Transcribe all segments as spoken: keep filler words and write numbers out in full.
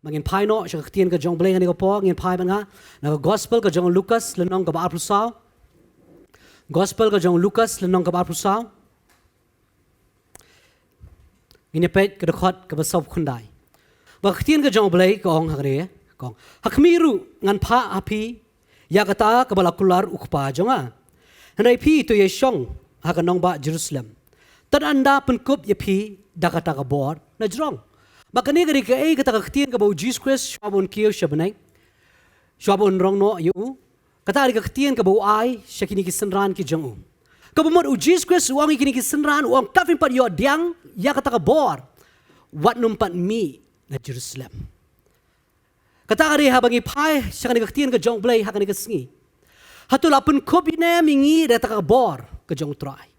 Ma ngin phai noh sha ka ktien ka jong U Blei kane ka por, ngin phai bad nga na ka gospel ka jong u Lukas lynnong kaba arphew saw. Gospel ka jong u Lukas lynnong kaba arphew saw. Ngin ïa peit ka dkhot kaba sawphew khyndai. Ba ka ktien ka jong U Blei ka ong ha kane, ka ong: Ha khmih ruh ngan phah ha phi ïa kata kaba la kular u Kpa jong nga. Hynrei phi to ïashong ha ka nongbah Jerusalem, tad haduh ba la pynkup ïa phi da kata ka bor na jrong. Ba kane ka dei kaei kata ka ktien kaba u Jisu Khrist shuwa ba un kiew sha bneng, shuwa ba un rong noh ïa u, kata ka dei ka ktien kaba u ai sha kine ki synran ki jong u. Kaba mut u Jisu Khrist u ong ïa kine ki synran, u ong: Kat phin pat ïoh pdiang ïa kata ka bor wat nym pat mih na Jerusalem. Kata ka dei haba ngi phai sha kane ka ktien ka jong U Blei ha kane ka sngi. Hato la pynkup ïa ngi da kata ka bor ka jong U Trai,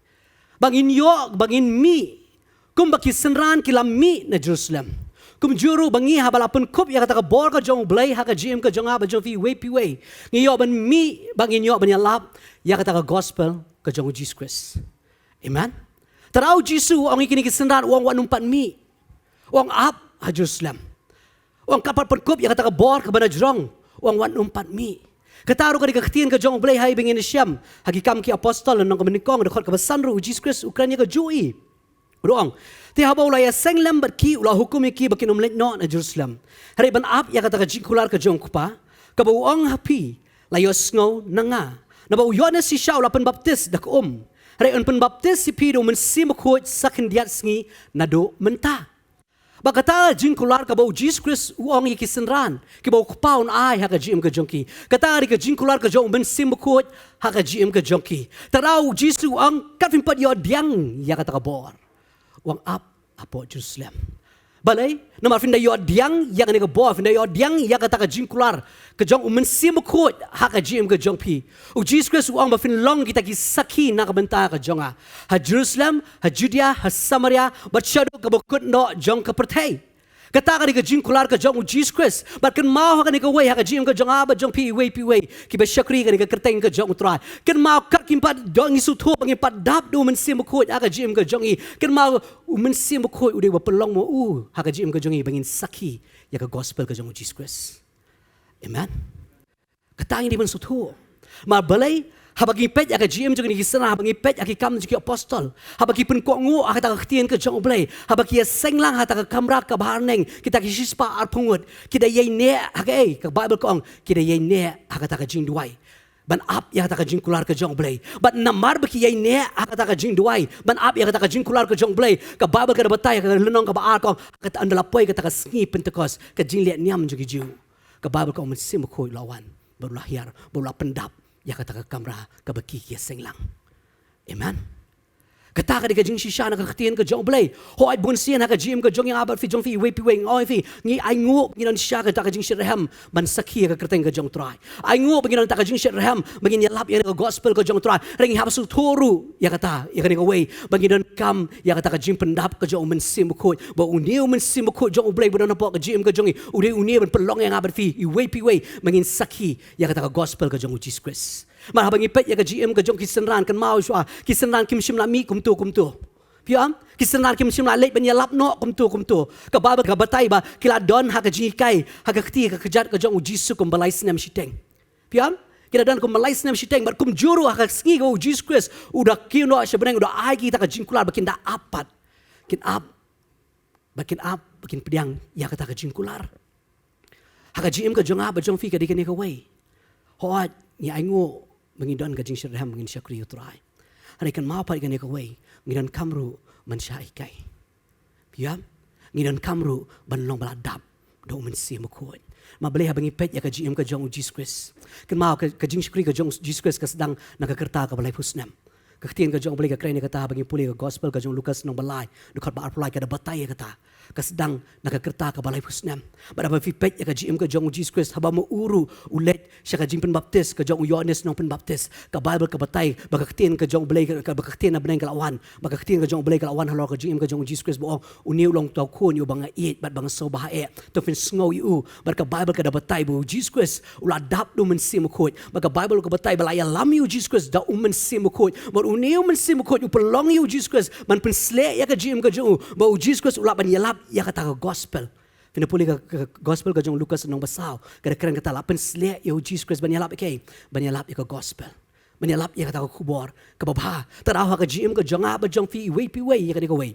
ba ngin ïoh, ba ngin mih kumba ki synran ki la mih na Jerusalem? Kumjuh ruh ba ngi, haba la pynkup ïa kata ka bor ka jong U Blei ha ka jingim ka jong nga bad jong phi iwei pa iwei, ngi ïoh ban mih, ba ngin ïoh ban ïalap ïa kata ka gospel ka jong u Jisu Khrist. Amen. Te u Jisu u ong ïa kine ki synran, u ong wat nym pat mih. U ong ap ha Jerusalem. U ong kat phin pat pynkup ïa kata ka bor kaba na jrong, u ong wat nym pat mih. Kata ruh ka dei ka ktien ka jong U Blei ha kaba ngin ïa shem ha Ki Kam ki Apostol lynnong kaba nyngkong, dkhot kaba san ruh, u Jisu Khrist u kren ïa kajuh. U ong: Te haba u la ïaseng lem bad ki, u la hukum ïa ki ba kin ym leit noh na Jerusalem, hynrei ban ap ïa kata ka jingkular ka jong U Kpa, kaba u ong ha phi la ïohsngew na nga. Naba u Ïoannis shisha u la pynbaptis da ka um, hynrei yn pynbaptis ïa phi da U Mynsiem Bakhuid sa khyndiat sngi naduh mynta. Ba kata ka jingkular kaba u Jisu Khrist u ong ïa ki synran kiba u Kpa un ai ha ka jingim ka jong ki, kata ka dei ka jingkular ka jong U Mynsiem Bakhuid ha ka jingim ka jong ki. Te u Jisu u ong kat phin pat ïoh pdiang ïa kata ka bor, u ong ap hapoh Jerusalem. Balei? Namar phin da ïoh pdiang ïa kane ka bor, phin da ïoh pdiang ïa kata ka jingkular ka jong U Mynsiem Bakhuid ha ka jingim ka jong phi. U Jisu Khrist u ong ba phin long kita ki sakhi na ka bynta ka jong nga ha Jerusalem, ha Judea, ha Samaria, bad shaduh kaba kut noh jong ka pyrthei. Kata ka dei ka jingkular ka jong u Jisu Khrist. Bad kynmaw ha kane kawei, ha ka jingim ka jong nga bad jong phi iwei pa iwei kiba shakri ha kane ka kyrteng ka jong U Trai, kynmaw kat kim pat don, ngi sngewthuh ba ngim pat dap da U Mynsiem Bakhuid ha ka jingim ka jong ngi. Kynmaw, U Mynsiem Bakhuid u dei uba pynlong ma u ha ka jingim ka jong ngi ba ngin sakhi ïa ka gospel ka jong u Jisu Khrist. Amen. Kata ngi dei ban sngewthuh. Namar balei? Haba ngi peit ïa ka jingim jong kine ki synran, haba ngi peit ïa Ki Kam jong ki Apostol, haba ki pynkohnguh ha kata ka ktien ka jong U Blei, haba ki ïaseng lang ha kata ka kamra kaba ha bneng, kita ki shispah arphew ngut, ki da ïaineh ha kaei? Ka Baibl ka ong ki da ïaineh ha kata ka jingduwai ban ap ïa kata ka jingkular ka jong U Blei. Bad namar ba ki ïaineh ha kata ka jingduwai ban ap ïa kata ka jingkular ka jong U Blei, ka Baibl ka da batai ha ka lynnong kaba ar, ka ong, ha kata, ynda la poi kata ka sngi Pentekost, ka jingleh niam jong ki Jiw, ka Baibl ka ong U Mynsiem Bakhuid u la wan bad u la hiar bad u la pyndap ïa kata ka kamra kaba ki, ki ïaseng lang. Amen. Kata ka dei ka jingshisha na ka ktien ka jong U Blei. Hooid, bun sien ha ka jingim ka jong nga bad phi, jong phi iwei pa iwei, nga ong ïa phi, ngi ainguh ba ngi don shisha kata ka jingshitrhem ban sakhi ïa ka kyrteng ka jong U Trai. Ainguh ba ngi don kata ka jingshitrhem ba ngin ïalap ïa ka gospel ka jong U Trai. Hynrei ngi hap sngewthuh ruh ïa kata, ïa kane kawei, ba ngi donkam ïa kata ka jingpyndap ka jong U Mynsiem Bakhuid. Ba une U Mynsiem Bakhuid jong U Blei ba don hapoh ka jingim ka jong ngi, u dei une ban pynlong ïa nga bad phi iwei pa iwei ba ngin sakhi ïa kata ka gospel ka jong u Jisu Khrist. Namar haba ngi peit ïa ka jingim ka jong ki synran, kynmaw shuwa, ki synran kim shym la mih kumto kumto. Phi ïohi? Ki synran kim shym la leit ban ïalap noh kumto kumto. Ka Baibl ka batai ba ki la don ha ka jinghikai, ha ka kti ka kjat ka jong u Jisu kumba lai snem shiteng. Phi ïohi? Ki la don kumba lai snem shiteng, bad kumjuh ruh ha ka sngi kaba u Jisu Khrist u da kiew noh sha bneng, u da ai kita ka jingkular ba kin da ap pat. Kin ap, ba kin ap, ba kin pdiang ïa kata ka jingkular. Ha ka jingim ka jong nga bad jong phi ka dei kane kawei. Hooid, ngi ainguh ba ngi don ka jingshitrhem ba ngin shakri ïa u Trai. Hynrei kynmaw pat kane kawei, ngi donkam ruh ban shah hikai. Phi ïohi? Ngi donkam ruh ban long ba la dap da u Mynsiem Bakhuid. Namar balei? Haba ngi peit ïa ka jingim ka jong u Jisu Khrist, kynmaw ka, ka jingshakri ka jong u Jisu Khrist ka sdang na ka rta kaba laiphew snem. Ka ktien ka jong U Blei ka kren ïa kata, haba ngi pule ka gospel ka jong Lukas lynnong ba lai, dkhot ba arphew lai, ka da batai ïa kata. Ka sdang na ka rta kaba laiphew snem. Bad haba phi peit ïa ka jingim ka jong U Jisu Khrist, haba ma u ruh u leit sha ka jingpynbaptis ka jong u Ïoannis Nongpynbaptis, ka Baibl ka batai ba ka ktien ka jong U Blei, ka, ba ka ktien na bneng ka la wan, ba ka ktien ka jong U Blei ka la wan halor ka jingim ka jong U Jisu Khrist, ba ong, une u long uta u khun uba nga ïeit bad ba nga sngewbha eh. To phin sngew ïa u. Bad ka Baibl ka da batai ba U Jisu Khrist u la dap da U Mynsiem Bakhuid. Bad ka Baibl ka batai ba la ïalam ïa U Jisu Khrist da U Mynsiem Bakhuid. Bad une U Mynsiem Bakhuid u pynlong ïa U Jisu Khrist ban pynsleh ïa ka jingim ka jong u, ba U Jisu Khrist u lah ban ïalap ïa kata ka gospel. Phin da pule ka, ka, ka gospel ka jong Lukas lynnong ba saw, ka da kren kata, la pynsleh ïa U Jisu Khrist ban ïalap ïa kaei? Ban ïalap ïa ka gospel. Ban ïalap ïa kata ka khubor kaba bha. Te daw ha ka jingim ka jong nga bad jong phi iwei pa iwei, ïa kane kawei,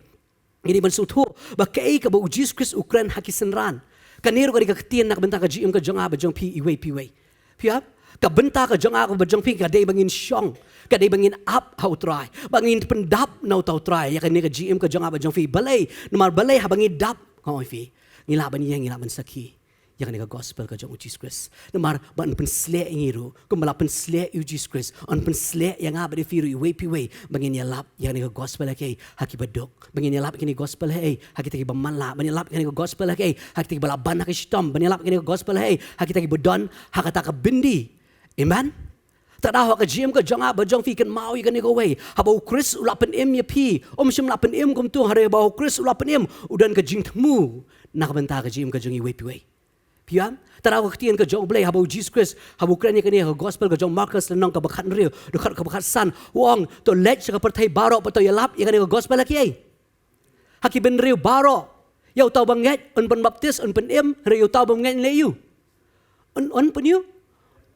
ngi dei ban sngewthuh ba kaei kaba U Jisu Khrist u kren ha ki synran, kane ruh ka dei ka ktien na ka bynta ka jingim ka jong nga bad jong phi iwei pa iwei. Phi ïa, ka bynta ka jong nga bad jong phi ka dei ba ngin shong, ka dei ba ngin ap ha U Trai, ba ngin pyndap na uta U Trai ïa kane ka jingim ka jong nga bad jong phi. Balei? Namar balei? Haba ngi dap, nga ong ïa phi, ngi lah ban ïeng, ngi lah ban sakhi ïa kane ka gospel ka jong U Jisu Khrist. Namar ba yn pynsleh ïa ngi ruh kumba la pynsleh ïa U Jisu Khrist, yn pynsleh ïa nga bad ïa phi ruh iwei pa iwei, ba ngin ïalap ïa kane ka gospel ha kiei? Ha kiba duk. Ba ngin ïalap ïa kane ka gospel ha kiei? Ha kita kiba manlah. Ba ngin ïalap ïa kane ka gospel ha kiei? Ha kita kiba lah ban ha ka shitom. Ba ngin ïalap ïa kane ka gospel ha kiei? Ha kita kiba don ha kata ka byndi. Amen. Te daw ha ka jingim ka jong nga bad jong phi, kynmaw ïa kane kawei, haba U Khrist u la pynim ïa phi, um shym la pynim kumto, hynrei haba U Khrist u la pynim, u don ka jingthmu na ka bynta ka jingim ka jong iwei pa iwei. Phi ïa, te daw ka ktien ka jong U Blei, haba U Jisu Khrist, haba u kren ïa kane ha ka gospel ka jong Markus lynnong kaba khathynriew, dkhot kaba khatsan, u ong, to leit sha ka pyrthei baroh bad to ïalap ïa kane ka gospel ha kiei? Ha ki bynriew baroh. Ïa uta uba ngeit yn pynbaptis, yn pynim, hynrei ïa uta uba ngeit yn leh aïu? Yn, yn pyn aïu?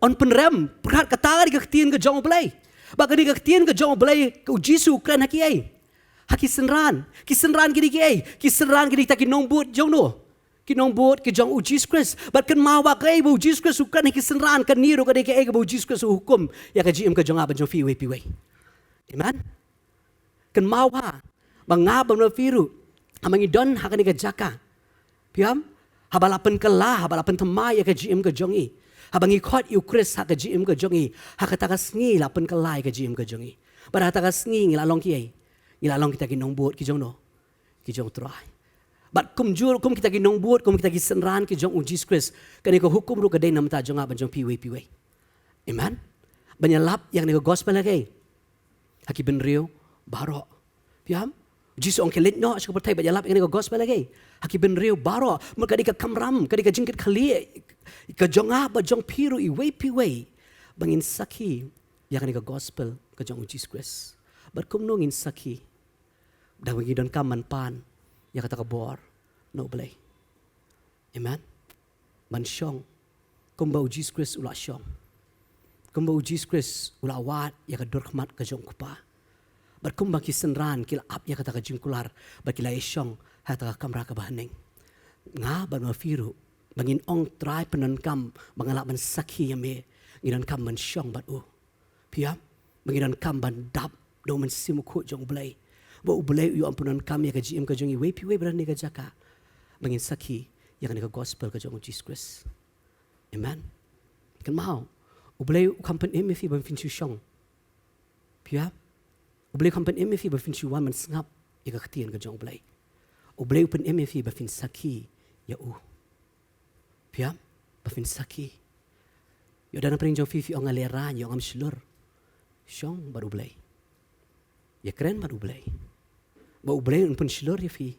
Yn pynrem. Pyrkhat, kata ka dei ka ktien ka jong U Blei. Bad ka dei ka ktien ka jong U Blei, ka U Jisu u kren ha kiei? Ha ki synran. Ki synran ki dei kiei? Ki synran ki dei kita ki nongbud jong no? Ki nongbud ki jong U Jisu Khrist. Bad kynmaw ba kaei ba U Jisu Khrist u kren ha ki synran, kane ruh ka dei kaei kaba U Jisu Khrist u hukum ïa ka jingim ka jong nga bad jong phi iwei pa iwei. Amen. Kynmaw ba, ba nga bad ma phi ruh, haba ngi don ha kane ka jaka, phi ïa, haba la pynkylla, haba la pynthymmai ïa ka jingim ka jong ngi, haba ngi khot ïa U Khrist ha ka jingim ka jong ngi, ha kata ka sngi la pynkylla ïa ka jingim ka jong ngi. Bad ha kata ka sngi ngi la long kiei? Ngi la long kita ki nongbud ki jong no? Ki jong U Trai. Bad kumjuh kum kita ki nongbud, kum kita ki synran ki jong U Jisu Khrist, kane ka hukum ruh ka dei na ka bynta jong nga bad jong phi iwei pa iwei. Amen. Ban ïalap ïa kane ka gospel ha kiei? Ha ki bynriew baroh. Phi ïa, U Jisu u ong, khie leit noh sha ka pyrthei bad ïalap ïa kane ka gospel ha kiei? Ha ki bynriew baroh. Namar ka dei ka kamram, ka dei ka jingkitkhlieh ka jong nga bad jong phi ruh iwei pa iwei, ba ngin sakhi ïa kane ka gospel ka jong U Jisu Khrist. Bad kumno ngin sakhi? Da kaba ngi donkam ban pan ïa kata ka bor na U Blei. Amen. Ban shong kumba U Jisu Khrist u la shong, kumba U Jisu Khrist u la wad ïa ka dur khmat ka jong U Kpa, bad kumba ki synran ki la ap ïa kata ka jingkular, bad ki la ïashong ha kata ka kamra kaba haneng. Nga bad ma phi ruh, ba ngin ong, Trai, pyndonkam ba nga lah ban sakhi ïa me, ngi donkam ban shong bad u. Phi ïa, ba ngi donkam ban dap da U Mynsiem Bakhuid jong U Blei, ba U Blei u ïoh ban pyndonkam ïa ka jingim ka jong iwei pa iwei ba don ha kane ka jaka, ba ngin sakhi ïa kane ka gospel ka jong U Jisu Khrist. Amen. Kynmaw, U Blei u kham pynim ïa phi ba phin shu shong. Phi ïa, U Blei u kham pynim ïa phi ba phin shu wan ban sngap ïa ka ktien ka jong U Blei. U Blei u pynim ïa phi ba phin sakhi ïa u. Phi ïa, ba phin sakhi. Ïoh, da na pdeng jong phi phi ong, nga lehraiñ, ïoh, ngam shlur. Shong bad U Blei. Ïakren bad U Blei, ba U Blei un pynshlur ïa phi,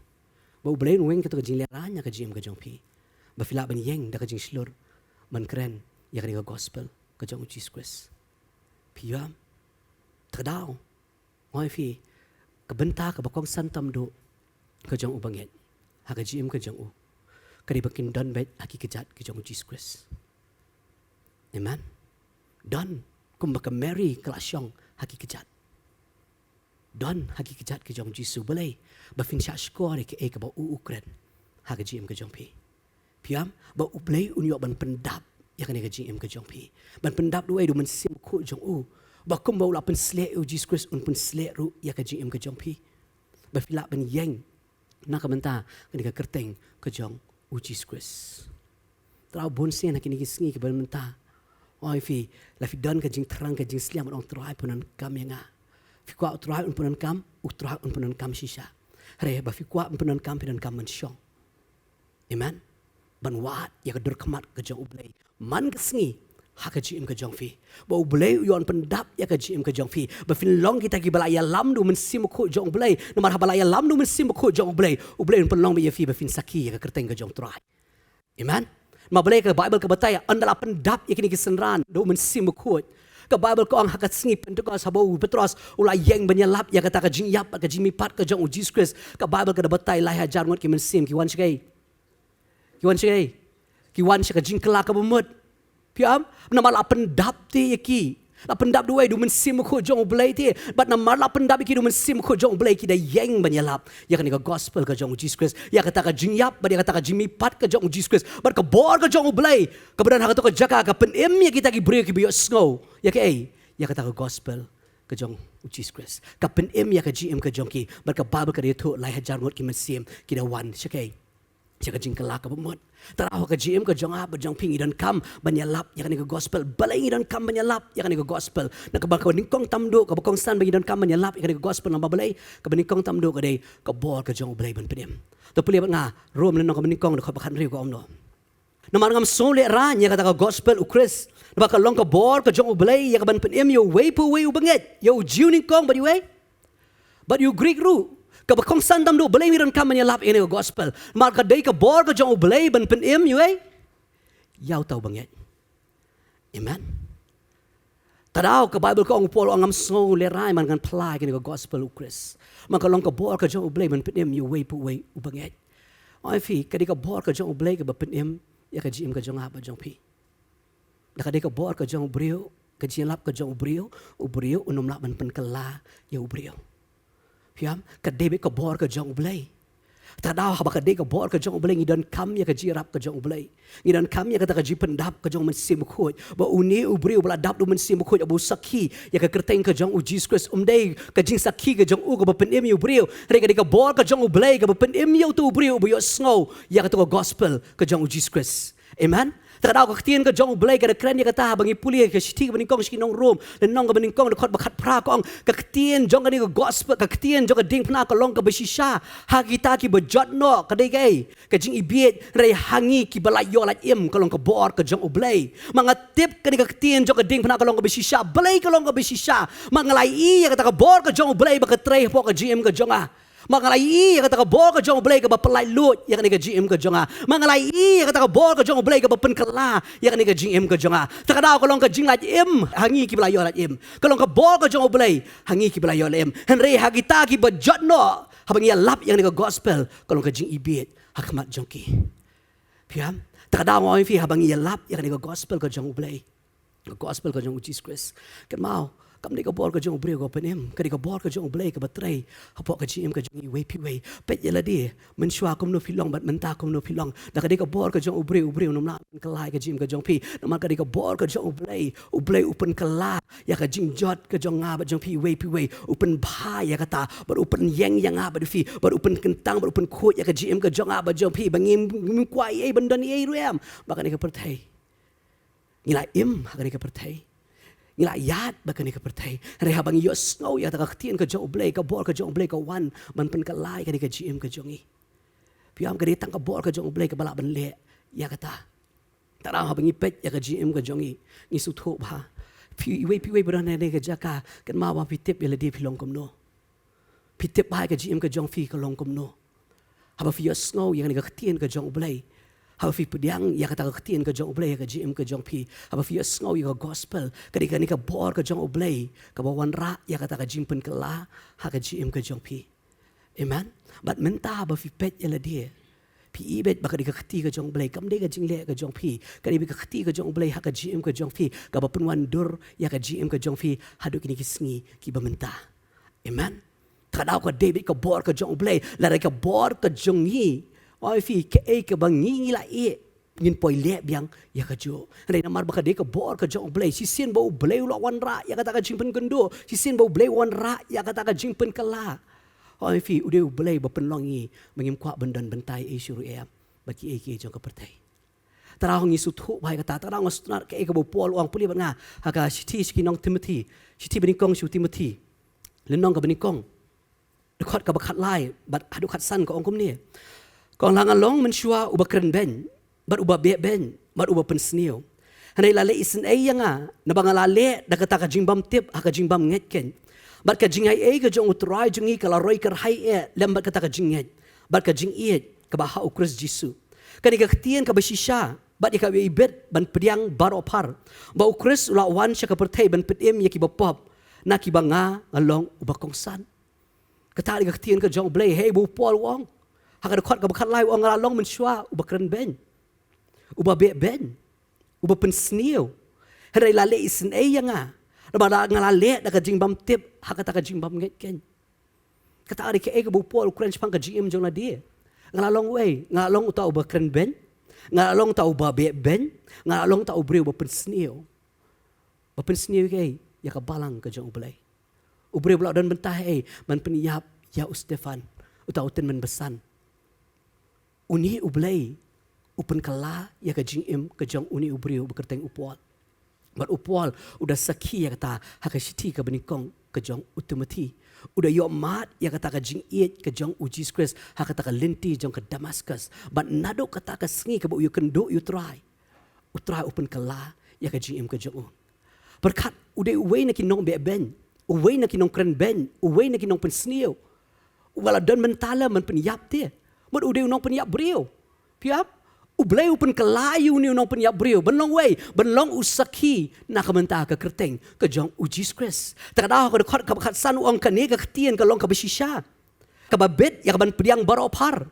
ba U Blei un weng kato ka jinglehraiñ na ka jingim ka jong phi, ba phi lah ban ïeng da ka jingshlur ban kren ïa kane ka gospel ka jong U Jisu Khrist. Phi ïa, te daw, nga ong ïa phi, ka bynta kaba kongsan tam duh ka jong u bangeit ha ka jingim ka jong u, ka dei ba kin don beit ha ki kjat ki jong U Jisu Khrist. Amen. Don, kumba ka Mary ka la shong ha ki kjat. Don ha ki kjat ki jong U Jisu. Balei? Ba phin shah shkor ïa kaei kaba u u kren ha ka jingim ka jong phi. Phi ïa, ba U Blei un ïoh ban pyndap ïa kane ka jingim ka jong phi. Ban pyndap da uei? Da U Mynsiem Bakhuid jong u. Ba kumba u la pynshlur ïa U Jisu Khrist, un pynshlur ruh ïa ka jingim ka jong phi, ba phi lah ban ïeng na ka bynta kane ka kyrteng ka jong U Jisu Khrist. Te daw bun sien ha kine ki sngi kiba mynta, ong ïa phi, la phi don ka jingthrang, ka jingsliang ban ong, Trai, pyndonkam ïa nga. Phi kwah u Trai un pyndonkam, u Trai un pyndonkam shisha. Hynrei ba phi kwah un pyndonkam, phi donkam ban shong. Amen. Ban wad ïa ka dur khmat ka jong U Blei man ka sngi ha ka jingim ka jong phi. Ba U Blei u ïoh pyndap ïa ka jingim ka jong phi, ba phin long kita kiba la ïalam da U Mynsiem Bakhuid jong U Blei. Namar haba la ïalam da U Mynsiem Bakhuid jong U Blei, U Blei un pynlong beit ïa phi ba phin sakhi ïa ka kyrteng ka jong U Trai. Amen. Namar balei? Ka Baibl ka batai, ynda la pyndap ïa kine ki synran da U Mynsiem Bakhuid, ka Baibl ka ong ha ka sngi Pentekost, haba u Petros u la ïeng ban ïalap ïa kata ka jingïap, ka jingmihpat ka jong U Jisu Khrist, ka Baibl ka da batai lai hajar ngut ki mynsiem ki wan sha kaei? Ki wan sha kaei? Ki wan sha ka jingkylla kaba mut. Phi ïohi? Namar la pyndap te ïa ki, la pyndap da uwei? Da U Mynsiem Bakhuid jong U Blei te. Bad namar la pyndap ïa ki da U Mynsiem Bakhuid jong U Blei, ki da ïeng ban ïalap ïa kane ka gospel ka jong U Jisu Khrist, ïa kata ka jingïap bad ïa kata ka jingmihpat ka jong U Jisu Khrist. Bad ka bor ka jong U Blei kaba don ha kato ka jaka ka pynim ïa kita ki briew kiba ïohsngew ïa kaei? Ïa kata ka gospel ka jong U Jisu Khrist. Ka pynim ïa ka jingim ka jong ki. Bad ka Baibl ka da ïathuh, lai hajar ngut ki mynsiem ki da wan sha kaei? Sha ka jingkylla kaba mut. Te ha ka jingim ka jong nga bad jong phi, ngi donkam ban ïalap ïa kane ka gospel. Balei ngi donkam ban ïalap ïa kane ka gospel? Na kaba, kaba nyngkong tam duh, kaba kongsan ba ngi donkam ban ïalap ïa kane ka gospel, namar balei? Kaba nyngkong tam duh ka dei ka bor ka jong U Blei ban pynim. To pule bad nga, Rom lynnong kaba nyngkong, dkhot ba khathynriew ka ong kumno: Namar ngam sngew lehraiñ ïa kata ka gospel U Khrist, namar ka long ka bor ka jong U Blei ïa kaban pynim ïa uwei pa uwei uba ngeit, ïa u Jiw nyngkong bad ïa uwei, bad ïa u Grik ruh. Kaba kongsan tam duh, balei ngi donkam ban ïalap ïa kane ka gospel? Namar ka dei ka bor ka jong U Blei ban pynim ïa uwei? Ïa uta uba ngeit. Amen. Te da ka Baibl ka ong, u Paul u ong, ngam sngew lehraiñ namar ngan phla ïa kane ka gospel U Khrist. Namar ka long ka bor ka jong U Blei ban pynim ïa uwei pa uwei uba ngeit. Ong ïa phi, ka dei ka bor ka jong U Blei kaba pynim ïa ka jingim ka jong nga bad jong phi. Da ka dei ka bor ka jong u briew, ka jingïalap ka jong u briew, u briew un ym lah ban pynkylla ïa u briew. Phi ïohi? Ka dei beit ka bor ka jong U Blei. Te da haba ka dei ka bor ka jong U Blei, ngi donkam ïa ka jingïarap ka jong U Blei. Ngi donkam ïa kata ka jingpyndap ka jong U Mynsiem Bakhuid. Ba une u briew ba la dap da U Mynsiem Bakhuid, ba u sakhi ïa ka kyrteng ka jong U Jisu Khrist, um dei ka jingsakhi ka jong u kaba pynim ïa u briew. Hynrei ka dei ka bor ka jong U Blei kaba pynim ïa uto u briew uba ïohsngew ïa kato ka gospel ka jong U Jisu Khrist. Amen. Te ka daw ka ktien ka jong U Blei ka da kren ïa kata, haba ngi pule ka shithi kaba nyngkong sha ki nong Rom, lynnong kaba nyngkong, dkhot ba khatphra, ka ong, ka ktien jong kane ka gospel, ka ktien jong ka diengphna ka long kaba shisha ha kita kiba jot noh, ka dei kaei? Ka jingibieit. Hynrei ha ngi kiba la ïoh lait im ka long ka bor ka jong U Blei. Ma nga tip kane ka ktien jong ka diengphna ka long kaba shisha. Balei ka long kaba shisha? Ma nga la ïohi ïa kata ka bor ka jong U Blei ba ka trei hapoh ka jingim ka jong nga. Ma nga la ïohi ïa kata ka bor ka jong U Blei kaba pynlait luid ïa kane ka jingim ka jong nga. Ma nga la ïohi ïa kata ka bor ka jong U Blei kaba pynkylla ïa kane ka jingim ka jong nga. Te ka daw ka long ka jinglait im ha ngi kiba la ïoh lait im. Ka long ka bor ka jong U Blei ha ngi kiba la ïoh lait im. Hynrei ha kita kiba jot noh, haba ngi ïalap ïa kane ka gospel, ka long ka jingibieit ha khmat jong ki. Phi ïohi? Te ka daw nga ong ïa phi, haba ngi ïalap ïa kane ka gospel ka jong U Blei, ka gospel ka jong U Jisu Khrist, kynmaw, kam dei ka bor ka jong u briew kaba pynim, ka dei ka bor ka jong U Blei kaba trei hapoh ka jingim ka jong iwei pa iwei. Peit ïa lade, mynshuwa kumno phi long bad mynta kumno phi long. Da ka dei ka bor ka jong u briew, u briew un ym lah ban kylla ïa ka jingim ka jong phi. Namar ka dei ka bor ka jong U Blei, U Blei u pynkylla ïa ka jingjot ka jong nga bad jong phi iwei pa iwei. U pynbha ïa kata, bad u pynïeng ïa nga bad phi, bad u pynkyntang, bad u pynkhuid ïa ka jingim ka jong nga bad jong phi, ba ngim, ngim kwah ei ei ban don ei ei ruh em ba kane ka pyrthei. Ngi la im ha kane ka pyrthei. Ngi la ïaid bad kane ka pyrthei. Hynrei haba ngi ïohsngew ïa kata ka ktien ka jong U Blei, ka bor ka jong U Blei ka wan ban pynkylla ïa kane ka jingim ka jong ngi. Phi ïohi, ka dei tang ka bor ka jong U Blei kaba lah ban leh ïa kata. Te ka daw haba ngi peit ïa ka jingim ka jong ngi, ngi sngewthuh bha. Phi iwei pa iwei ba don ha kane ka jaka, kynmaw ba phi tip ïa lade phi long kumno. Phi tip bha ïa ka jingim ka jong phi ka long kumno. Haba phi ïohsngew ïa kane ka ktien ka jong U Blei, haba phi pdiang ïa kata ka ktien ka jong U Blei ha ka jingim ka jong phi, haba phi ïohsngew ïa ka gospel, ka dei kane ka bor ka jong U Blei kaba wanrah ïa kata ka jingpynkylla ha ka jingim ka jong phi. Amen. Bad mynta haba phi peit ïa lade, phi i beit ba ka dei ka kti ka jong U Blei, kam dei ka jingleh ka jong phi. Ka dei beit ka kti ka jong U Blei ha ka jingim ka jong phi, kaba pynwandur ïa ka jingim ka jong phi haduh kine ki sngi kiba mynta. Amen. Te ka daw ka dei beit ka bor ka jong U Blei. Lada ka dei ka bor ka jong ngi, ong ïa phi, kaei kaba ngi, ngi la ïeh, ngin poi leh biang ïa kajuh. Hynrei namar ba ka dei ka bor ka jong U Blei, shisien ba U Blei u la wanrah ïa kata ka jingpynkynduh, shisien ba U Blei u wanrah ïa kata ka jingpynkylla, ong ïa phi, u dei U Blei ba pynlong ïa ngi ba ngim kwah ban don bynta ei ei shuh ruh em bad kiei kiei jong ka pyrthei. Te ka daw ngi sngewthuh bha ïa kata. Te ka daw nga sngewtynnat kaei kaba u Paul u ong, pule bad nga ha ka shithi sha ki nong Timothi, shithi banyngkong sha u Timothi, Lynnong kaba nyngkong, dkhot kaba khatlai bad haduh khatsan ka ong kumne. Ka ong, la nga long mynshuwa uba kren beiñ, bad uba beh beiñ, bad uba pynsniew. Hynrei la leh isynei ïa nga, naba nga la leh da kata ka jingbymtip ha ka jingbymngeit keiñ. Bad ka jingaiei ka jong U Trai jong ngi ka la roi kyrhai eh lem bad kata ka jingngeit bad ka jingïeit kaba ha U Khrist Jisu. Kane ka ktien kaba shisha bad ïa kaba ibit ban pdiang baroh phar, ba U Khrist u la wan sha ka pyrthei ban pynim ïa kiba pop, na kiba nga nga long uba kongsan. Kata ka dei ka ktien ka jong U Blei, hei, ba u Paul u ong ha ka dkhot kaba khatlai, u ong, nga la long mynshuwa uba kren beiñ, uba beh beiñ, uba pynsniew. Hynrei la leh isynei ïa nga, naba nga la leh da ka jingbymtip ha kata ka jingbymngeit keiñ. Kata ka dei kaei kaba u Paul u kren shaphang ka jingim jong lade. Nga la long uei? Nga la long uta uba kren beiñ? Nga la long uta uba beh beiñ? Nga la long uta u briew uba pynsniew? Ba pynsniew ïa kaei? Ïa ka balang ka jong U Blei. U briew ba la don bynta, hei, ban pynïap ïa u Stephan, uta u tymmen basan. Une U Blei u pynkylla ïa ka jingim ka jong une u briew ba kyrteng u Paul. Bad u Paul u da sakhi ïa kata ha ka shithi kaba nyngkong ka jong u Timothi. U da ïohmad ïa kata ka jingïeit ka jong U Jisu Khrist ha kata ka lynti jong ka Damascus. Bad naduh kata ka sngi kaba u ïakynduh ïa U Trai, U Trai u pynkylla ïa ka jingim ka jong u. Pyrkhat, u dei uwei na ki nongbeh beiñ, uwei na ki nongkren beiñ, uwei na ki nongpynsniew. Uba la don bynta lem ban pynïap te. Mut u dei u nongpynïap briew. Phi ïap? U Blei u pynkylla ïa une u nongpynïap briew ban long uei? Ban long u sakhi na ka bynta ka kyrteng ka jong U Jisu Khrist. Te ka dei ha ka dkhot kaba khatsan u ong, kane ka ktien ka long kaba shisha, kaba bit ïa ka ban pdiang baroh phar,